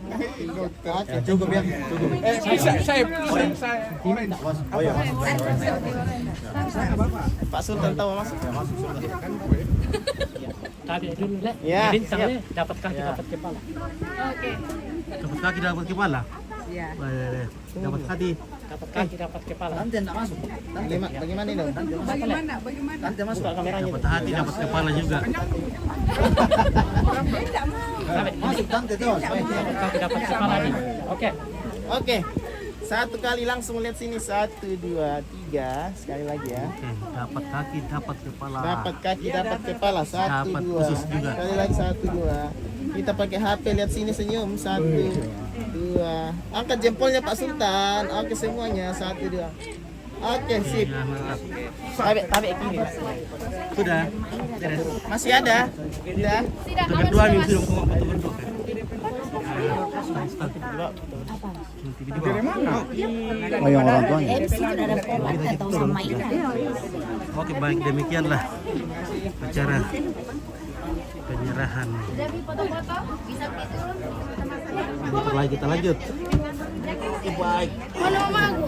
Oke. Ya, cukup ya, cukup. Eh, bisa, saya, saya, saya. Mas, oh ya, masuk. Pak Sultan tahu masuk. Ya, masuk, Sultan. Tadi dulu, Le. Ya. Bintang, Le. Dapat kaki, dapat kepala. Oke. Dapat kaki, dapat kepala. Iya. Boleh, boleh. Dapat hati. Dapat kaki, dapat kepala. Tante nggak masuk. Tante. Bagaimana, bagaimana ini? Tante masuk. Bagaimana? Tante masuk. Buka kameranya. Dapat hati, dapat kepala juga. Masuk, Tante, tuh. Dapat kaki, dapat kepala nih. Oke. Oke. Satu kali langsung, lihat sini. Satu, dua, tiga. Sekali lagi ya. Oke, dapat kaki, dapat kepala. Dapat kaki, dapat kepala. Satu, dua. Dapat khusus juga. Sekali lagi, satu, dua. Kita pakai H P, lihat sini, senyum. Satu, dua. Angkat jempolnya, Pak Sultan. Oke, semuanya. Satu, dua. Oke, sip. Ya, mantap. Tabe, tabe kiri. Sudah. Beres. Masih ada? Sudah. Tidak, berdua nih, sudah, kok berdua. Apa? Oh, yang orang tuanya. Oke, baik, demikianlah acara penyerahan. Bentar lagi kita lanjut. Baik. Mana mama aku?